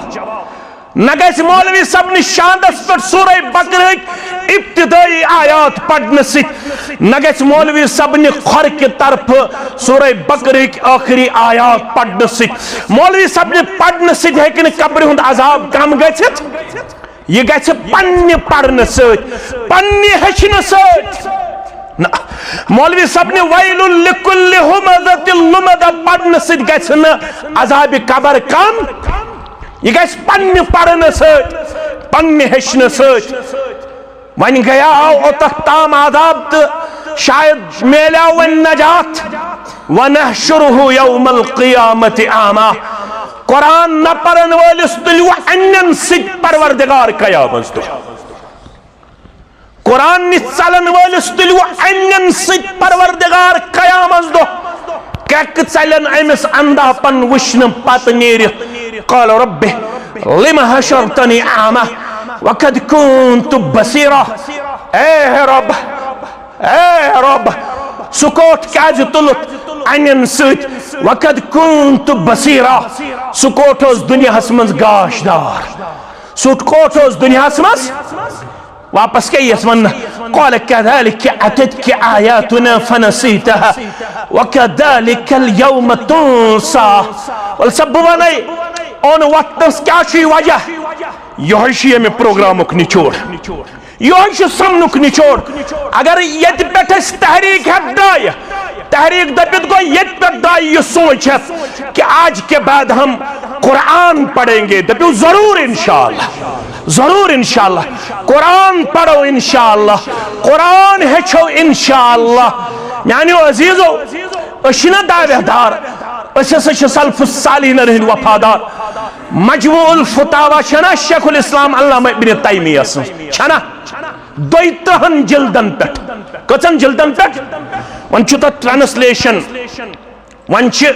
نہ گژھِ مولوی صٲبنہِ شاندس پٮ۪ٹھ سورہ بقرہٕکۍ ابتدٲیی آیات پرنہٕ سۭتۍ، نہ گژھِ مولوی صٲبنہِ کھۄرکہِ طرفہٕ سورہ بقرہٕکۍ ٲخری آیات پرنہٕ سۭتۍ۔ مولوی صٲبنہِ پرنہٕ سۭتۍ ہیٚکہِ نہٕ قبرِ ہُنٛد عذاب کم گٔژھِتھ۔ یہِ گژھِ پننہِ پرنہٕ سۭتۍ، پننہِ ہیٚچھنہٕ سۭتۍ۔ نہ، مولوی صٲبنہِ ویل لکل ہمزۃ لمزہ پرنہٕ سۭتۍ گژھِ نہٕ عذابِ قبر کم۔ یہِ گژھِ پننہِ پرنہٕ سۭتۍ، پننہِ ہیٚچھنہٕ سۭتۍ۔ وۄنۍ گٔیاو اوٚتتھ تام عذاب تہٕ شاید میلیو وۄنۍ نجات۔ ونحشرہ یوم القیامۃ اعمی۔ قرآن نہ پرن وٲلِس تُلِو انٮ۪ن سۭتۍ پروردگار قیامت دۄہ۔ قرآن نِش ژلن وٲلِس تُلِو انٮ۪ن سۭتۍ پروردگار قیامت دۄہ۔ کرٛٮ۪کہٕ ژلن أمِس اندھاپن وٕچھنہٕ پتہٕ نیٖرِتھ۔ قال رب لم حشرتنی اعمی وقد کنت بصیرا۔ اے رب، اے رب، سُہ کوٹ کیازِ تُلُتھ انٮ۪ن سۭتۍ؟ وقد کنت بصیرا، سُہ کوٹ اوس دُنیاہس منٛز گاش دار، سُہ کوٹ اوس دُنیاہس منٛز۔ واپس کیٛاہ یِیَس وننہٕ؟ قال کذلک اتتک آیاتنا فنسیتها وکذلک الیوم تنسی۔ ول سا بہٕ ونے، اوٚن وقتس کیٛاہ چھُے وجہ؟ یِہوٚے چھُ ییٚمہِ پروگرامُک نچوڑ۔ یِہوٚے چھُ سمنُک نچوڑ۔ اگر ییٚتہِ پٮ۪ٹھ أسۍ تحریک ہٮ۪تھ درٛایہِ، تحریک دٔپِتھ گوٚو ییٚتہِ پٮ۪ٹھ درٛایہِ یہِ سونٛچ ہٮ۪تھ کہ آج کے بعد ہم قرآن پڑھیں گے، دٔپِو ضروٗر انشاءاللہ، ضروٗر انشاءاللہ، قرآن پڑھو انشاءاللہ، قرآن ہیٚچھو انشاءاللہ۔ میانیو عزیزو، أسۍ چھِنہ دعویٰ دار، أسۍ ہسا چھِ سلف الصالحین ہٕنٛدۍ وفادار۔ مجموع الفتاوی چھنا شیخ الاسلام علامہ ابن تیمیہ سٕنٛز؟ چھنا؟ دۄیہِ ترٕٛہن جلدن پٮ۪ٹھ۔ کٔژن جلدن پٮ۪ٹھ؟ وۄنۍ چھُ تتھ ٹرانسلیشن، وۄنۍ چھِ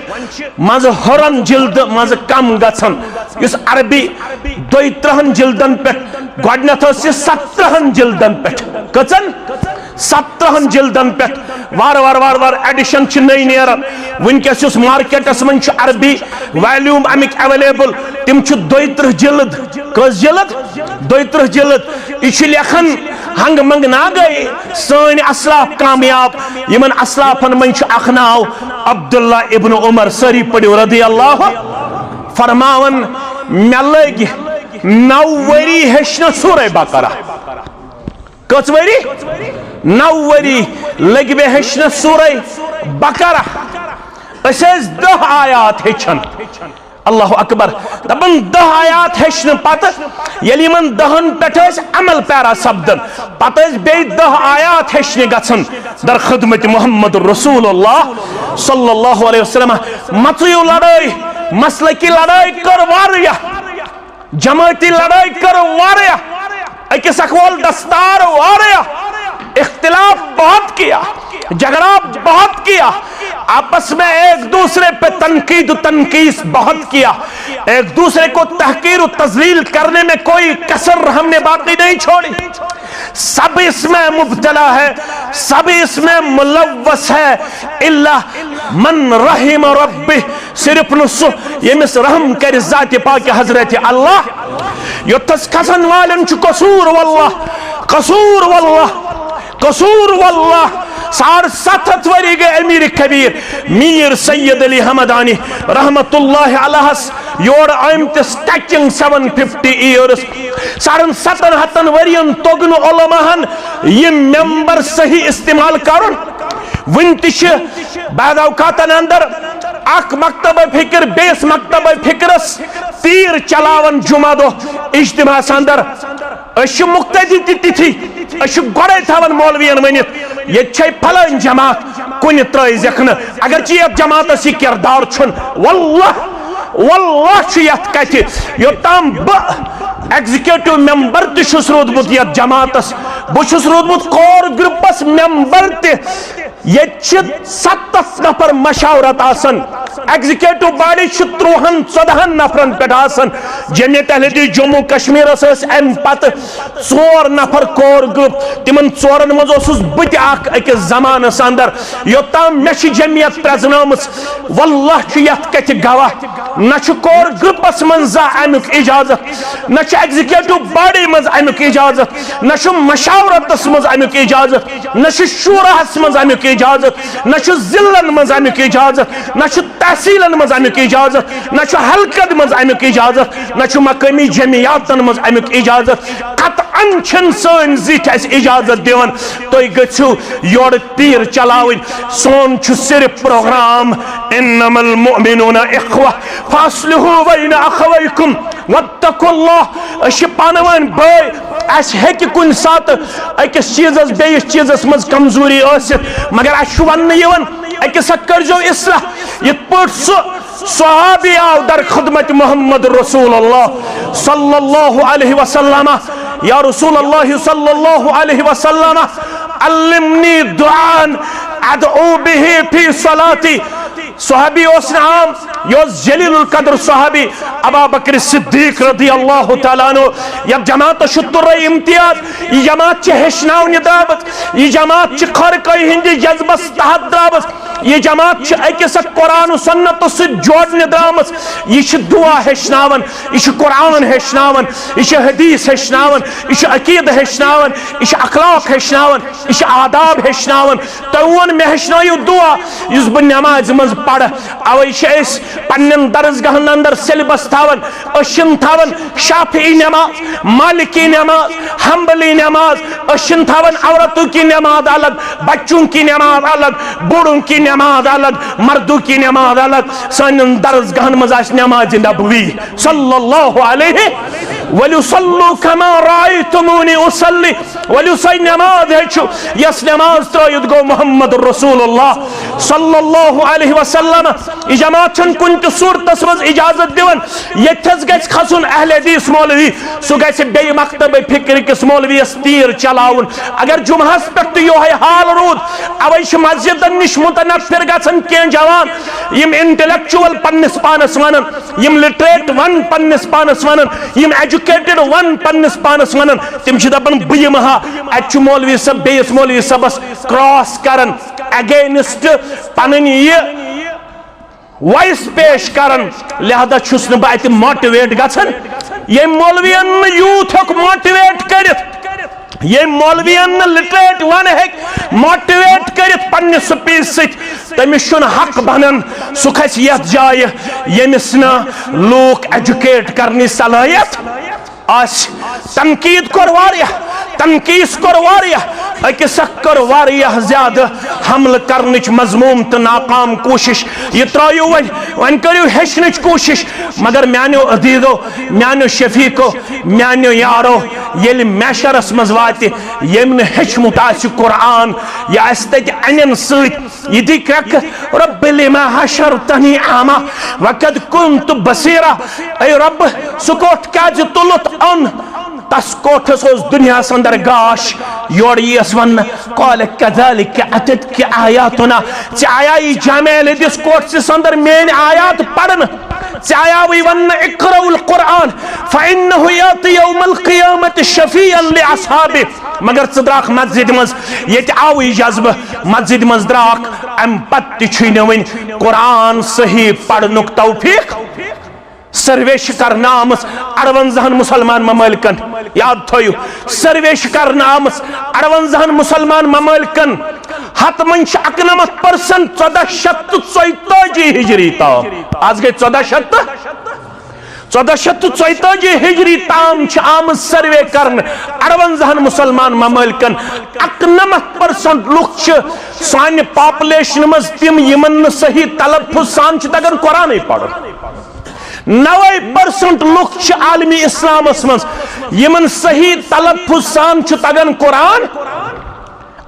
منٛزٕ ہُران جلد منٛزٕ کم گژھان۔ یُس عربی دۄیہِ ترٕٛہن جلدن پٮ۪ٹھ، گۄڈٕنٮ۪تھ ٲس یہِ ستترٕٛہن جلدن پٮ۪ٹھ۔ کٔژن؟ ستترٕٛہن جلدن پٮ۪ٹھ۔ وارٕ وارٕ وارٕ وارٕ ایڈیشن چھِ نٔے نیران۔ وٕنکیٚس یُس مارکیٹس منٛز چھُ عربی ویلیوم امیُک اویلیبل، تِم چھِ دۄیہِ ترٕٛہ جلد۔ کٔژ جلد؟ دۄیہِ ترٕٛہ جلد۔ یہِ چھُ لیکھان ہنگ منگ ناگے سٲنۍ اسلاف کامیاب۔ یِمن اسلافن منٛز چھُ اکھ ناو عبداللہ ابن عمر، سٲری پٔرِو رضی اللہ، فرماوان، مےٚ لٔگۍ نو ؤری ہیٚچھنس سورہ بقرہ۔ کٔژ ؤری؟ نو ؤری لٔگۍ مےٚ ہیٚچھنس سورہ بقرہ۔ أسۍ ٲسۍ دَہ آیات ہیٚچھان۔ اللہ اکبر۔ دپان دَہ آیات ہیٚچھنہٕ پتہٕ، ییٚلہِ یِمن دَہن پٮ۪ٹھ ٲسۍ عمل پیرا سپدان، پتہٕ ٲسۍ بیٚیہِ دَہ آیات ہیٚچھنہِ گژھان۔ در خدمت محمد رسول اللہ صلی اللہ علیہ وسلم۔ مژٕیو لڑٲے، مسلکی لڑٲے کٔر واریاہ، جمٲعتی لڑٲے کٔر واریاہ، أکِس اکھ وول دستار واریاہ، اختلاف بہت کیا، جھگڑا بہت کیا، آپس میں ایک دوسرے پہ تنقید و تنقیص بہت کیا۔ ایک دوسرے کو تحقیر و تذلیل کرنے میں کوئی کسر ہم نے باقی نہیں چھوڑی۔ سب اس میں مبتلا ہے، سب اس میں ملوث ہے، الا من رحم ربہ، صرف نہ سہ ییٚمِس رحم کرِ ذاتِ پاکِ حضرت اللہ۔ یوٚتَس کھسن والٮ۪ن چھُ قصوٗر واللہ، قصوٗر واللہ، قصوٗر واللہ۔ ساڑ ستھ ہتھ ؤری گٔے امیر کبیر میر سید علی حمدانی رحمت اللہ علیہس یور آمتس، touching seven fifty years۔ ساڑن ستن ہتن ؤرین توٚگ نہٕ علماہن یہِ ممبر صحیح استعمال کرُن۔ وُنہِ تہِ چھِ بعض اوقاتن اندر اکھ مکتبہ فکر بیٚیِس مکتبہ فکرس تیر چلاوان جمعہ دۄہ اجتماعس اندر۔ أسۍ چھِ مقتدی تہِ تِتھی، أسۍ چھِ گۄڈے تھاوان مولوین ؤنِتھ، ییٚتہِ چھے پھلٲنۍ جماعت، کُنہِ ترٲیزٮ۪کھ نہٕ۔ اگرچہِ یتھ جماعتس یہِ کردار چھُنہٕ، واللہ، واللہ چھُ یتھ کتھِ، یوٚتام بہٕ ایگزیکٹو ممبر تہِ چھُس روٗدمُت یتھ جماعتس، بہٕ چھُس روٗدمُت کور گروپس ممبر تہِ، ییٚتہِ چھِ ستتھ نفر مشاورت آسان، ایگزیکٹو باڈی چھِ ترٛوہن ژۄدہن نفرن پٮ۪ٹھ آسان۔ جمعیت اہل حدیث جموں کشمیرس ٲسۍ امہِ پتہٕ ژور نفر کور گروپ، تِمن ژورن منٛز اوسُس بہٕ تہِ اکھ أکِس زمانس اندر۔ یوٚتام مےٚ چھِ جمعیت پرزنٲومٕژ، واللہ چھُ یتھ کتھِ گواہ، نہ چھُ کور گروپس منٛز زانٛہہ امیُک اجازت، نہ چھُ ایگزیکٹو باڈی منٛز امیُک اجازت، نہ چھُ مشاورتس منٛز امیُک اجازت، نہ چھُ شوراہس منٛز امیُک اجازت، نہ چھُ ضلعن منٛز امیُک اجازت، نہ چھُ تحصیلن منٛز امیُک اجازت، نہ چھُ حلقن منٛز امیُک اجازت، نہ چھُ مقٲمی جمعیاتن منٛز امیُک اجازت۔ قطعاً چھِنہٕ سٲنۍ زِٹھۍ اَسہِ اجازت دِوان۔ تُہۍ گٔژھِو یورٕ تیٖر چلاوٕنۍ۔ سون چھُ صرف پروگرام، انما المؤمنون اخوہ فاصلحوا بین اخویکم واتقوا اللہ۔ أسۍ چھِ پانہٕ ؤنۍ بٲے۔ اَسہِ ہیٚکہِ کُنہِ ساتہٕ أکِس چیٖزس بیٚیِس چیٖزس منٛز کمزوری ٲسِتھ، مگر اَسہِ چھُ وننہٕ یِوان، أکِس اکھ کٔرۍزیو اصلاح۔ یِتھ پٲٹھۍ سُہ صحابی آو در خدمت محمد رسول اللہ صلی اللہ علیہ وسلم، یا رسول اللہ صلی اللہ علیہ وسلم، علمنی دعاء ادعو به فی صلاتی۔ صحابی اوس نہٕ عام، یہِ اوس جلیل القدر صحابی ابا بکر صدیق رضی اللہ تعالیٰ عنہ۔ یتھ جماعتس چھُ تُرے امتیاز، یہِ جماعت چھِ ہیٚچھناونہِ درٛامٕژ، یہِ جماعت چھِ خٲرکٲہی ہٕنٛدِس جذبس تحت درٛامٕژ، یہِ جماعت چھِ أکِس اکھ قرآن و سنتس سۭتۍ جوڑنہِ درٛامٕژ۔ یہِ چھِ دعا ہیٚچھناوان، یہِ چھِ قرآن ہیٚچھناوان، یہِ چھِ حدیث ہیٚچھناوان، یہِ چھِ عقیدٕ ہیٚچھناوان، یہِ چھِ اخلاق ہیٚچھناوان، یہِ چھِ آداب ہیٚچھناوان۔ تۄہہِ ووٚن مےٚ ہیٚچھنٲیِو دعا یُس بہٕ نٮ۪مازِ منٛز پرٕ۔ اوے چھِ أسۍ پننٮ۪ن درسگاہن اندر سیلبس تھاوان۔ أسۍ چھِنہٕ تھاوان شافعی نٮ۪ماز، مالکی نٮ۪ماز، حنبلی نٮ۪ماز، أسۍ چھِنہٕ تھاوان عورتوں کی نٮ۪ماز الگ، بچوں کی نٮ۪ماز الگ، بوڑھوں کی نٮ۪ماز الگ، مردوں کی نٮ۪ماز الگ۔ سانٮ۪ن درسگاہن منٛز آسہِ نٮ۪مازِ نبوی صلی اللہ علیہ، وَلْيُصَلُّوا كَمَا رَأَيْتُمُونِي أُصَلِّي۔ ؤلِو سۄے نٮ۪ماز ہیٚچھِو، یۄس نٮ۪ماز ترٛٲوِتھ گوٚو محمد رسول اللہ صلی اللہ علیہ وسلم۔ یہِ جماعت چھَنہٕ کُنہِ تہِ صوٗرتس منٛز اجازت دِوان۔ ییٚتہِ حظ گژھِ کھسُن اہل حدیث مولوی، سُہ گژھِ بیٚیہِ مکتبہ فکر کِس مولویَس تیٖر چلاوُن۔ اگر جمعہس پٮ۪ٹھ تہِ یِہوٚے حال روٗد، اوے چھِ مسجدن نِش متنفر گژھان کینٛہہ جوان، یِم intellectual پننِس پانس ونان، یِم literate ون پننِس پانس ونان، یِم educated ون پننِس پانس ونان، تِم چھِ دپان، بہٕ یِمہٕ ہا، اتہِ چھُ مولوی صٲب بیٚیِس مولوی صٲبس cross کران، against پنٕنۍ یہِ voice پیش کران، لہذا چھُس نہٕ بہٕ اتہِ motivate گژھان۔ ییٚمۍ مولوین نہٕ youth ہیوٚک motivate کٔرِتھ، ییٚمۍ مولوین نہٕ literate ون ہیٚکۍ motivate کٔرِتھ پننہِ speech سۭتۍ، تٔمِس چھُنہٕ حق بنان سُہ کھسہِ یتھ جایہِ ییٚمِس نہٕ لوٗکھ educate کرنٕچ صلٲحیت آسہِ۔ تنقید کوٚر واریاہ، تنقیٖص کوٚر واریاہ، أکِس اکھ کٔر واریاہ زیادٕ حملہٕ کرنٕچ مذموم تہٕ ناکام کوٗشش۔ یہِ ترٲیِو وۄنۍ، وۄنۍ کٔرِو ہیٚچھنٕچ کوٗشش۔ مگر میانیو عزیزو، میانیو شفیقو، میانیو یارو، ییٚلہِ محشرس منٛز واتہِ، ییٚمۍ نہٕ ہیٚچھمُت آسہِ قرآن، یہِ آسہِ تتہِ انٮ۪ن سۭتۍ، یہِ دی کرٛٮ۪کھ، رب لما حشرتنی اعمی وقد کنت بصیرا۔ اے رب، سُہ کوٚٹھ کیازِ تُلُتھ اَن؟ تس کوٹھس اوس دُنیاہس اندر گاش، یورٕ یِیَس وننہٕ، قال کذالک اتتک آیاتنا، ژےٚ آیاے جامع اہل حدیث کوٹھسِس اندر میٲنۍ آیات پرنہٕ، ژےٚ آیاوٕے وننہٕ، "اقرأوا القرآن فإنه يأتي يوم القيامة شفيعا لأصحابه"، مگر ژٕ درٛاکھ مسجدِ منٛز۔ ییٚتہِ آوٕے جذبہٕ، مسجدِ منٛز درٛاکھ، امہِ پتہٕ تہِ چھُے نہٕ وۄنۍ قرآن صحیح پرنُک توفیق۔ سروے چھِ کرنہٕ آمٕژ اَروَنزاہن مُسلمان ممٲلکن، یاد تھٲیِو، سروے چھِ کرنہٕ آمٕژ اَروَنزاہن مُسلمان ممٲلکن۔ ہتھ منٛز چھِ اَکنَمَتھ percent ژۄداہ شیٚتھ تہٕ ژۄیتٲجی ہجری تام۔ آز گٔے ژۄداہ شیٚتھ تہٕ، ژۄداہ شیٚتھ تہٕ ژۄیتٲجی ہجری تام چھِ آمٕژ سروے کرنہٕ اَروَنزاہن مُسلمان ممٲلکن۔ اَکنَمَتھ percent لُکھ چھِ سانہِ population منٛز تِم، یِمن نہٕ صحیح تلفظ سان چھِ تگان قرآنٕے پرُن۔ نوے percent لُکھ چھِ عالمِ اسلامس منٛز، یِمن صحیح تلفظ سان چھُ تگان قرآن۔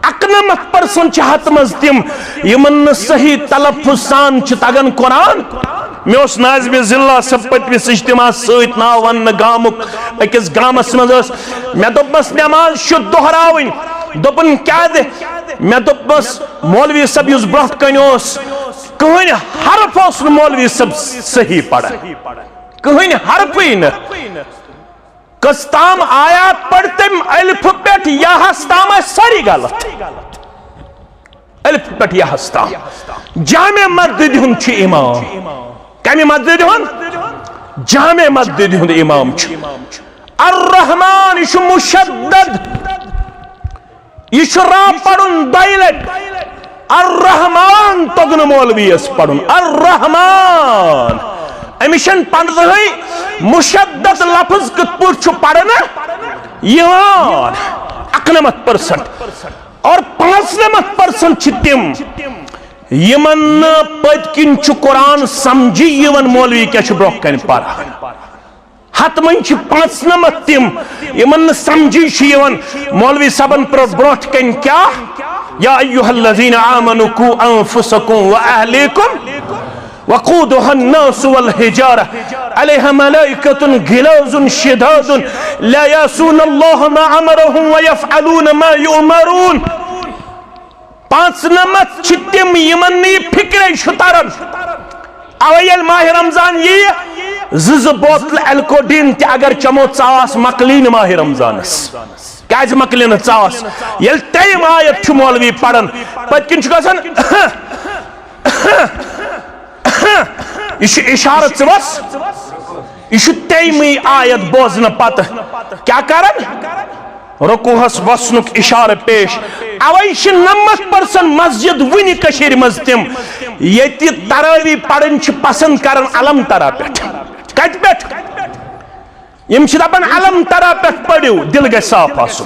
اَکنَمَتھ percent چھِ ہتھ منٛز تِم، یِمن نہٕ صحیح تلفظ سان چھِ تگان قرآن۔ مےٚ اوس ناظمِ ضلع صٲب پٔتمِس اجتماعس سۭتۍ ناو وننہٕ گامُک، أکِس گامس منٛز ٲس۔ مےٚ دوٚپمس، "نماز چھُ دۄہراوٕنۍ۔" دوٚپُن، "کیٛازِ؟" مےٚ دوٚپمس، "مولوی صٲب یُس برونٛٹھ کنہِ اوس، کٕہٕنۍ حرف اوس نہٕ مولوی صٲب صحیح پران، کٕہٕنۍ حرفٕے نہٕ۔ کٔژ تام آیات پٔرۍ تٔمۍ، الفہٕ پٮ۪ٹھ یاہس تام ٲسۍ سٲری غلط، الفہٕ پٮ۪ٹھ یاہس تام۔" جامع مسجدِ ہُنٛد چھُ امام۔ کمہِ مسجدِ ہُنٛد؟ جامع مسجدِ ہُنٛد امام چھُ۔ الرحمان، یہِ چھُ مشدد۔ یہِ چھُ را پرُن دۄیہِ لٹہِ۔ الرحمان توٚگ نہٕ مولویس پرُن۔ الرحمان۔ أمِس چھَنہٕ پنٛدہٕے مشدد لفظ کِتھ پٲٹھۍ چھُ پرنہٕ یِوان۔ اَکنَمَتھ percent۔ اور پانٛژنَمَتھ percent چھِ تِم، یِمن نہٕ پٔتۍ کِنۍ چھُ قرآن سمجھی یِوان، مولوی کیٛاہ چھُ برونٛہہ کنہِ پران۔ ہتھ منٛز چھِ پانٛژنَمَتھ تِم، یِمن نہٕ سمجھی چھُ یِوان، مولوی صٲبن پٔر برونٛٹھ کنہِ کیٛاہ؟ یا ایھا الذین آمنوا قوا انفسکم و اہلیکم وقودها الناس والحجارة علیها ملائکة غلاظ شداد لا یعصون اللہ ما امرهم ویفعلون ما یؤمرون۔ پانٛژنَمَتھ چھِ تِم، یِمن نہٕ یہِ فِکرے چھُ تران۔ اوے ییٚلہِ ماہِ رمضان یِیہِ، زٕ زٕ بوتلہٕ الکوڈین تہِ اگر چمو، ژاس مۄکلی نہٕ ماہِ رمضانس۔ کیٛازِ مۄکلہِ نہٕ ژاس؟ ییٚلہِ ترٛیٚیِم آیت چھُ مولوی پران، پٔتۍ کِنۍ چھُ گژھان، یہِ چھُ اِشارٕ، ژٕ وَس۔ یہِ چھُ تیٚمٕے آیت بوزنہٕ پتہٕ کیٛاہ کران؟ رکوعس وسنُک اِشارٕ پیش۔ اوے چھِ نَمَتھ percent مسجد وُنہِ کٔشیٖرِ منٛز تِم، ییٚتہِ تراوی پرٕنۍ چھِ پسند کران الم ترا پٮ۪ٹھ۔ کتہِ پٮ۪ٹھ؟ یِم چھِ دپان الم ترا پٮ۪ٹھ پٔرِو، دِل گژھِ صاف آسُن،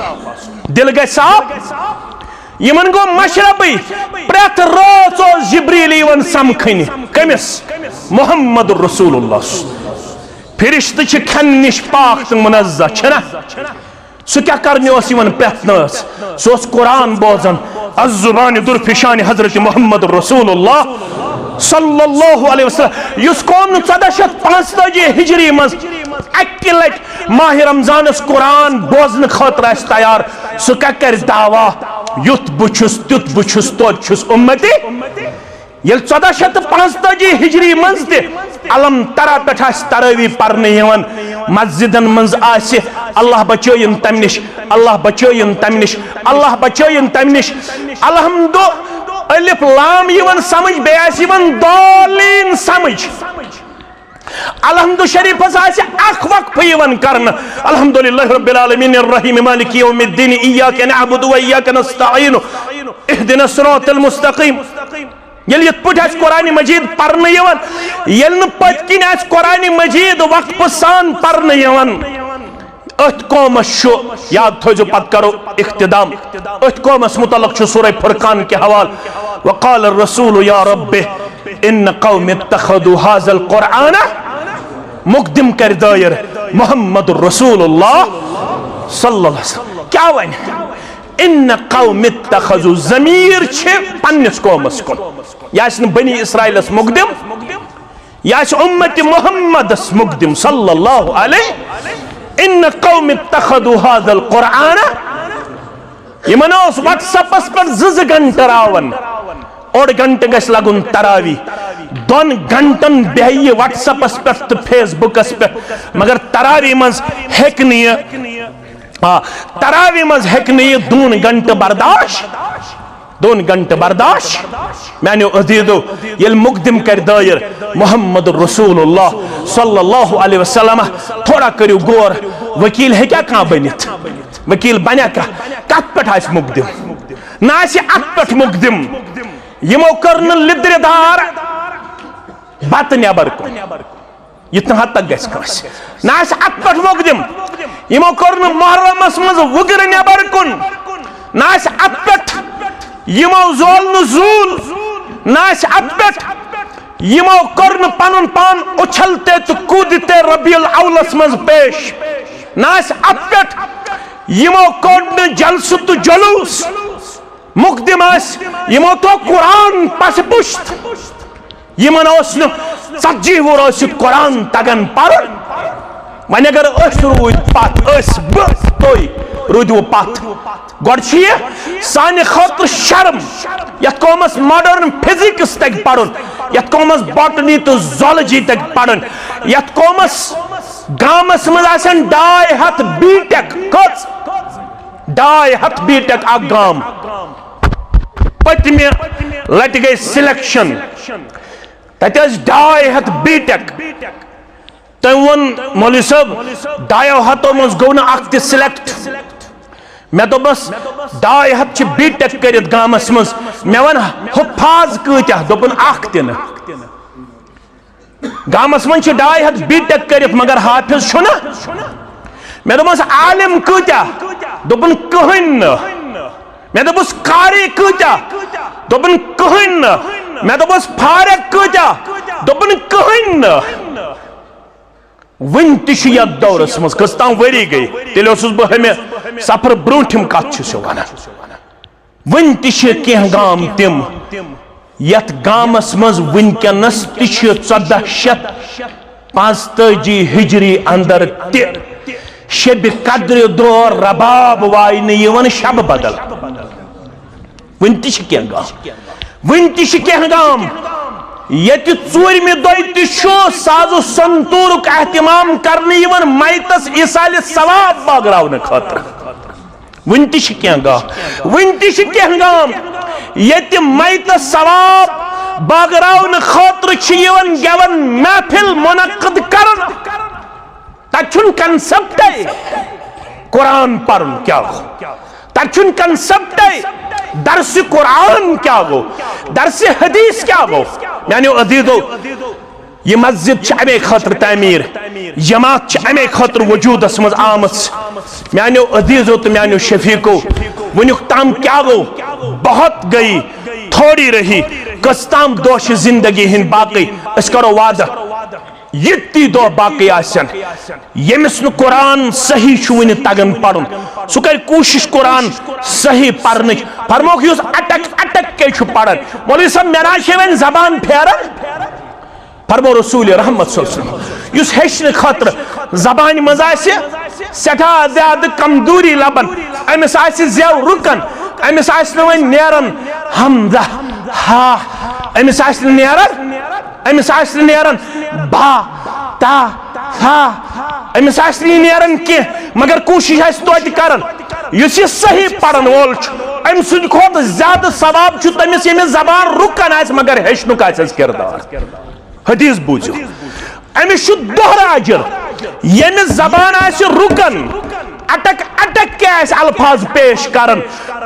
دِل گژھِ صاف۔ یِمن گوٚو مشربٕے، پرٛٮ۪تھ رٲژ اوس جبریل یِوان سمکھٕنہِ۔ کٔمِس؟ محمد رسول اللہ۔ فرشتہٕ چھِ کھٮ۪نہٕ نِش پاک تہٕ منزہ، چھِنہ؟ سُہ کیٛاہ کرنہِ اوس یِوان پرٛٮ۪تھ رٲژ؟ سُہ اوس قرآن بوزان، از زبان درفشان حضرت محمد رسول اللہ صلی اللہ علیہ وسلم۔ یُس قوم نہٕ ژۄداہ شیٚتھ پانٛژتٲجی ہجری منٛز اکہِ لٹہِ ماہِ رمضانس قرآن بوزنہٕ خٲطرٕ آسہِ تیار، سُہ کیٛاہ کرِ دعویٰ، یُتھ بہٕ چھُس، تیُتھ بہٕ چھُس، توتہِ چھُس اُمتی؟ ییٚلہِ ژۄداہ شیٚتھ تہٕ پانٛژتٲجی ہجری منٛز تہِ الم ترا پٮ۪ٹھ آسہِ تراوی پرنہٕ یِوان، مسجدن منٛز آسہِ، اللہ بچٲیِن تمہِ نِش، اللہ بچٲیِن تمہِ نِش، اللہ بچٲیِن تمہِ نِش۔ الحمد، الف لام یِوان سمجھ، بیٚیہِ آسہِ یِوان دالین سمجھ۔ الحمد شریفس آسہِ اکھ وقفہٕ یِوان کرنہٕ، الحمدللہ رب العالمین الرحیم مالک یوم الدین، ایاک نعبد و ایاک نستعین، اہدنا الصراط المستقیم۔ ییٚلہِ یِتھ پٲٹھۍ آسہِ قرآن مجید پرنہٕ یِوان، ییٚلہِ نہٕ پٔتۍ کِنۍ آسہِ قرآن مجید وقفہٕ سان پرنہٕ یِوان، أتھۍ قومس چھُ، یاد تھٲیزیو، پتہٕ کرو اختتام، أتھۍ قومس متعلق چھُ سورہ فرقان کہِ حوالہٕ، وقال الرسول یا رب ان قوم اتخذوا هذا القرآن مقدم کرِ دٲیر محمد رسول اللہ صلی اللہ علیہ وسلم۔ کیٛاہ وَنہِ؟ ان قوم اتخذوا، ضمیر چھِ پننِس قومس کُن۔ یہِ آسہِ نہٕ بنی اسرائیلس مقدم، یہِ آسہِ امت محمدس مقدم صلی اللہ علیہ۔ ان قوم اتخذوا هذا القرآن، یِمن اوس WhatsApp-س پٮ۪ٹھ زٕ زٕ گھنٹہٕ راوان، اوٚڑ گھنٹہٕ گژھِ لگُن تراوی، دۄن گھنٹن بیہہِ یہِ WhatsApp-س پٮ۪ٹھ تہٕ Facebook-س پٮ۪ٹھ، مگر تراوی منٛز ہیٚکہِ نہٕ یہِ، آ، تراوی منٛز ہیٚکہِ نہٕ یہِ دۄن گھنٹہٕ برداشت، دۄن گھنٹہٕ برداشت۔ میانیو عزیزو، ییٚلہِ مقدم کرِ دٲیر محمد رسول اللہ صلی اللہ علیہ وسلم، تھوڑا کٔرِو غور، وکیل ہیٚکیٛاہ کانٛہہ بٔنِتھ؟ وکیل بنیٛا کانٛہہ؟ کتھ پٮ۪ٹھ آسہِ مقدم؟ نہ آسہِ اتھ پٮ۪ٹھ مقدم۔ یِمو کٔر نہٕ لِدرِ دار بتہٕ نٮ۪بر کُن۔ یہِ تہٕ حد تک گژھِ کٲنٛسہِ۔ نہ آسہِ اتھ پٮ۪ٹھ مقدم۔ یِمو کوٚر نہٕ محرمس منٛز وُگرٕ نٮ۪بر کُن۔ نہ آسہِ اتھ پٮ۪ٹھ یِمو زول نہٕ زوٗل۔ نہ آسہِ اتھ پٮ۪ٹھ یِمو کوٚر نہٕ پنُن پان اُچھلتے تہٕ کودتے ربیع الاولس منٛز پیش۔ نہ آسہِ اتھ پٮ۪ٹھ یِمو کوٚر نہٕ جلسہٕ تہٕ جلوٗس۔ مقدم ٲسۍ، یِمو تھوٚو قرآن پس پشت۔ یِمن اوس نہٕ ژتجی وُہُر ٲسِتھ قرآن تگان پرُن۔ وۄنۍ اگر أسۍ روٗدۍ پتھ، أسۍ، بہٕ، تُہۍ روٗدِو پتھ۔ گۄڈٕ چھُ یہِ سانہِ خٲطرٕ شرم، یتھ قومس modern physics تگہِ پرُن، یتھ قومس botany تہٕ zoology تگہِ پرُن، یتھ قومس گامس منٛز آسن ڈاے ہتھ B.Tech۔ کٔژ؟ ڈاے ہتھ B.Tech اکھ گام۔ پٔتمہِ لٹہِ گٔے selection، تتہِ ٲسۍ ڈاے ہتھ B.Tech۔ تٔمۍ ووٚن، "مولوی صٲب، ڈایو ہتو منٛز گوٚو نہٕ اکھ تہِ select۔" مےٚ دوٚپمس، "ڈاے ہتھ چھِ B.Tech کٔرِتھ گامس منٛز۔" مےٚ ووٚن، "حفاظ کۭتیاہ؟" دوٚپُن، "اکھ تہِ نہٕ۔" گامس منٛز چھِ ڈاے ہتھ B.Tech کٔرِتھ، مگر حافظ چھُنہٕ۔ مےٚ دوٚپمس، "عالم کۭتیاہ؟" دوٚپُن، "کٕہٕنۍ نہٕ۔" مےٚ دوٚپُس، "قاری کۭتیاہ؟" دوٚپُن، "کٕہٕنۍ نہٕ۔" مےٚ دوٚپُس، "فارغ کۭتیاہ؟" دوٚپُن، "کٕہٕنۍ نہٕ۔" وٕنہِ تہِ چھُ یتھ دورس منٛز، کٔژ تام ؤری گٔے، تیٚلہِ اوسُس بہٕ ہُمہِ سفرٕ برونٛٹھِم کتھ چھُس یہِ ونان۔ وٕنہِ تہِ چھِ کینٛہہ گام تِم، یتھ گامس منٛز وٕنکیٚنس تہِ چھِ ژۄدہ شیٚتھ پانٛژتٲجی ہجری اندر تہِ شبِ قدرِ دۄہ رباب واینہٕ یِوان، شب بدل۔ وٕنہِ تہِ چھِ کینٛہہ گام، وٕنہِ تہِ چھِ کینٛہہ گام، ییٚتہِ ژوٗرمہِ دۄہہِ تہِ چھُ ساز و سنتوٗرُک اہتمام کرنہٕ یِوان میتس ایصالِ ثواب بٲگراونہٕ خٲطرٕ۔ وٕنہِ تہِ چھِ کینٛہہ گام، وٕنہِ تہِ چھِ کینٛہہ گام، ییٚتہِ میتس ثواب بٲگراونہٕ خٲطرٕ چھِ یِوان گٮ۪وَن محفل منعقد کرنہٕ۔ تَتہِ چھُنہٕ concept-ے قرآن پرُن کیٛاہ گوٚو، تَتہِ چھُنہٕ concept-ے درسِ قرآن کیٛاہ گوٚو، درسِ حدیث کیٛاہ گوٚو۔ میٛانیو عزیزو، یہِ مسجد چھِ اَمے خٲطرٕ تعمیٖر، جماعت چھِ اَمے خٲطرٕ وجوٗدس منٛز آمٕژ۔ میٛانیو عزیزو تہٕ میٛانیو شفیقو، وٕنیُک تام کیٛاہ گوٚو؟ بہت گئی، تھوڑی رہی۔ کٔژ تام دۄہ چھِ زندگی ہٕنٛدۍ باقٕے، أسۍ کرو وعدٕ۔ یِتی دۄہ باقٕے آسن، ییٚمِس نہٕ قرآن صحیح چھُ وٕنہِ تگان پرُن، سُہ کرِ کوٗشش قرآن صحیح پرنٕچ۔ فرموکھ، یُس اٹک اٹک کے چھُ پران، مولوی صٲب، مےٚ نہ چھِ وۄنۍ زبان پھیران۔ فرمو رسول رحمت صلی اللہ علیہ وسلم، یُس ہیٚچھنہٕ خٲطرٕ زبانہِ منٛز آسہِ سٮ۪ٹھاہ زیادٕ کمزوری لبان، أمِس آسہِ زٮ۪و رُکان، أمِس آسہِ نہٕ وۄنۍ نیران ہمزہ، ہا، أمِس آسہِ نہٕ نیران أمِس آسہِ نہٕ نیران با، تا، ثا، أمِس آسہِ نہٕ یہِ نیران کینٛہہ، مگر کوٗشِش آسہِ توتہِ کران۔ یُس یہِ صحیح پرن وول چھُ، أمۍ سٕنٛدِ کھۄتہٕ زیادٕ ثواب چھُ تٔمِس، ییٚمِس زبان رُکان آسہِ، مگر ہیٚچھنُک آسٮ۪س کردار۔ حدیث بوٗزِو، أمِس چھُ دۄہرٕ اجر، ییٚمِس زبان آسہِ رُکان، اٹک اٹک کے آسہِ الفاظ پیش کران،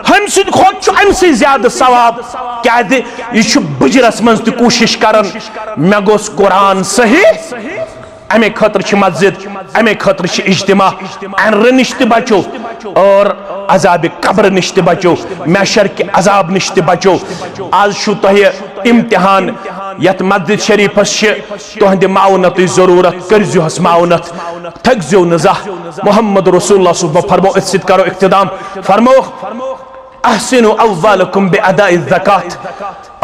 ہُمہِ سٕنٛدِ کھۄتہٕ چھُ أمۍ سٕے زیادٕ ثواب، کیازِ یہِ چھُ بُجرس منٛز تہِ کوٗشِش کران، مےٚ گوٚژھ قرآن صحیح۔ امے خٲطرٕ چھِ مسجد، امے خٲطرٕ چھِ اجتماع۔ اینرٕ نِش تہِ بچو اور عذابِ قبر نِش تہِ بچو، محشر کہِ عذاب نِش تہِ بچو۔ آز چھُ تۄہہِ امتحان، یتھ مسجد شریفس چھِ تُہنٛدِ معاونتٕچ ضروٗرت، کٔرۍزِہوس معاونت، تھٔکزیو نہٕ زانٛہہ۔ محمد رسول اللہ صُبح فرمو، أتھۍ سۭتۍ کرو اختتام۔ فرمو، "احسنوا اموالکم باداء الزکات"۔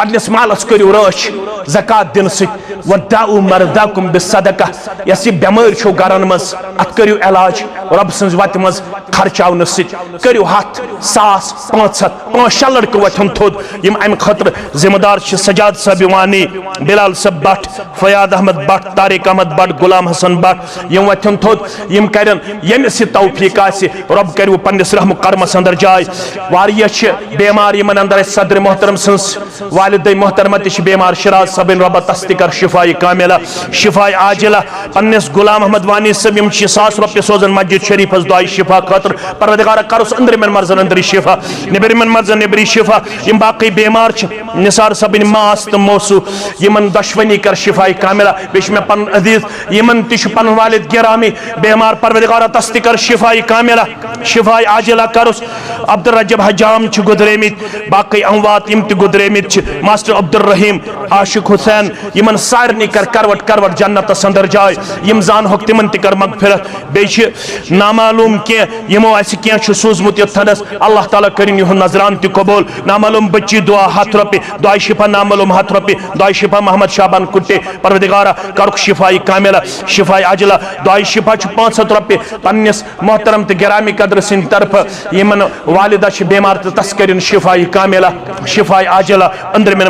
پننِس مالس کٔرِو رٲچھ زکوٰۃ دِنہٕ سۭتۍ۔ وداؤ مرضاکم بالصدقہ، یۄس یہِ بٮ۪مٲرۍ چھو گرن منٛز، اتھ کٔرِو علاج رۄب سٕنٛز وتہِ منٛز خرچاونہٕ سۭتۍ۔ کٔرِو ہتھ، ساس، پانٛژھ ہتھ، پانٛژھ شےٚ لڑکہٕ وۄتھن تھوٚد، یِم امہِ خٲطرٕ ذمہٕ دار چھِ۔ سجاد صٲب وانی، بلال صٲب بٹ، فیاض احمد بٹ، طارق احمد بٹ، غلام حسن بٹ، یِم وۄتھن تھوٚد، یِم کرن ییٚمِس یہِ توفیق آسہِ، رۄب کٔرِو پننِس رحم و کرمس اندر جاے۔ واریاہ چھِ بیمار، یِمن اندر اسہِ صدر محترم سٕنٛز والدہ محترمہ تہِ چھِ بیمار، شیراز صٲبٕنۍ، رۄبہ تس تہِ کر شفاء کاملہ، شفاء عاجلہ۔ پننِس غلام احمد وانی صٲب، یِم چھِ ساس رۄپیہِ سوزان مسجد شریفس دعائے شفا خٲطرٕ۔ پروردگارا، کرُس أنٛدرِمٮ۪ن مرضن أنٛدری شفا، نیٚبرِمٮ۪ن مرضن نیٚبری شفا۔ یِم باقٕے بیمار چھِ، نثار صٲبٕنۍ ماس تہٕ موسو، یِمن دۄشوٕنی کر شفاء کاملہ۔ بیٚیہِ چھِ مےٚ پنُن عزیز، یِمن تہِ چھُ پنُن والد گرامی بیمار، پروردگارا، تس تہِ کر شفاء کاملہ، شفاء عاجلہ کرُس۔ عبدالرجب حجام چھِ گُزریمٕتۍ، باقٕے اموات یِم تہِ گُزریمٕتۍ چھِ، ماسٹر عبدالرحیم، عاشق حسین، یِمن سارنٕے کر کروٹ کروٹ جنتس اندر جاے۔ یِم زانہوکھ تِمن تہِ کر مغفرت۔ بیٚیہِ چھِ نامعلوم کینٛہہ، یِمو اسہِ کینٛہہ چھُ سوٗزمُت یوٚتتھنس، اللہ تعالیٰ کٔرِن یِہُنٛد نذران تہِ قبول۔ نامعلوم بچی دعا ہتھ رۄپیہِ، دعائے شفا نامعلوم ہتھ رۄپیہِ، دعائے شفا محمد شعبان کُٹے، پروردگارا، کرُکھ شفاء کاملہ، شفاء عاجلہ۔ دعائے شفا چھُ پانٛژھ ہتھ رۄپیہِ پننِس محترم تہٕ گرامی قدر سٕنٛدِ طرفہٕ۔ یِمن والدہ چھِ بیمار تہٕ تس کٔرِن شفاء کاملہ، شفاء عاجلہ، أنٛدرِمٮ۪ن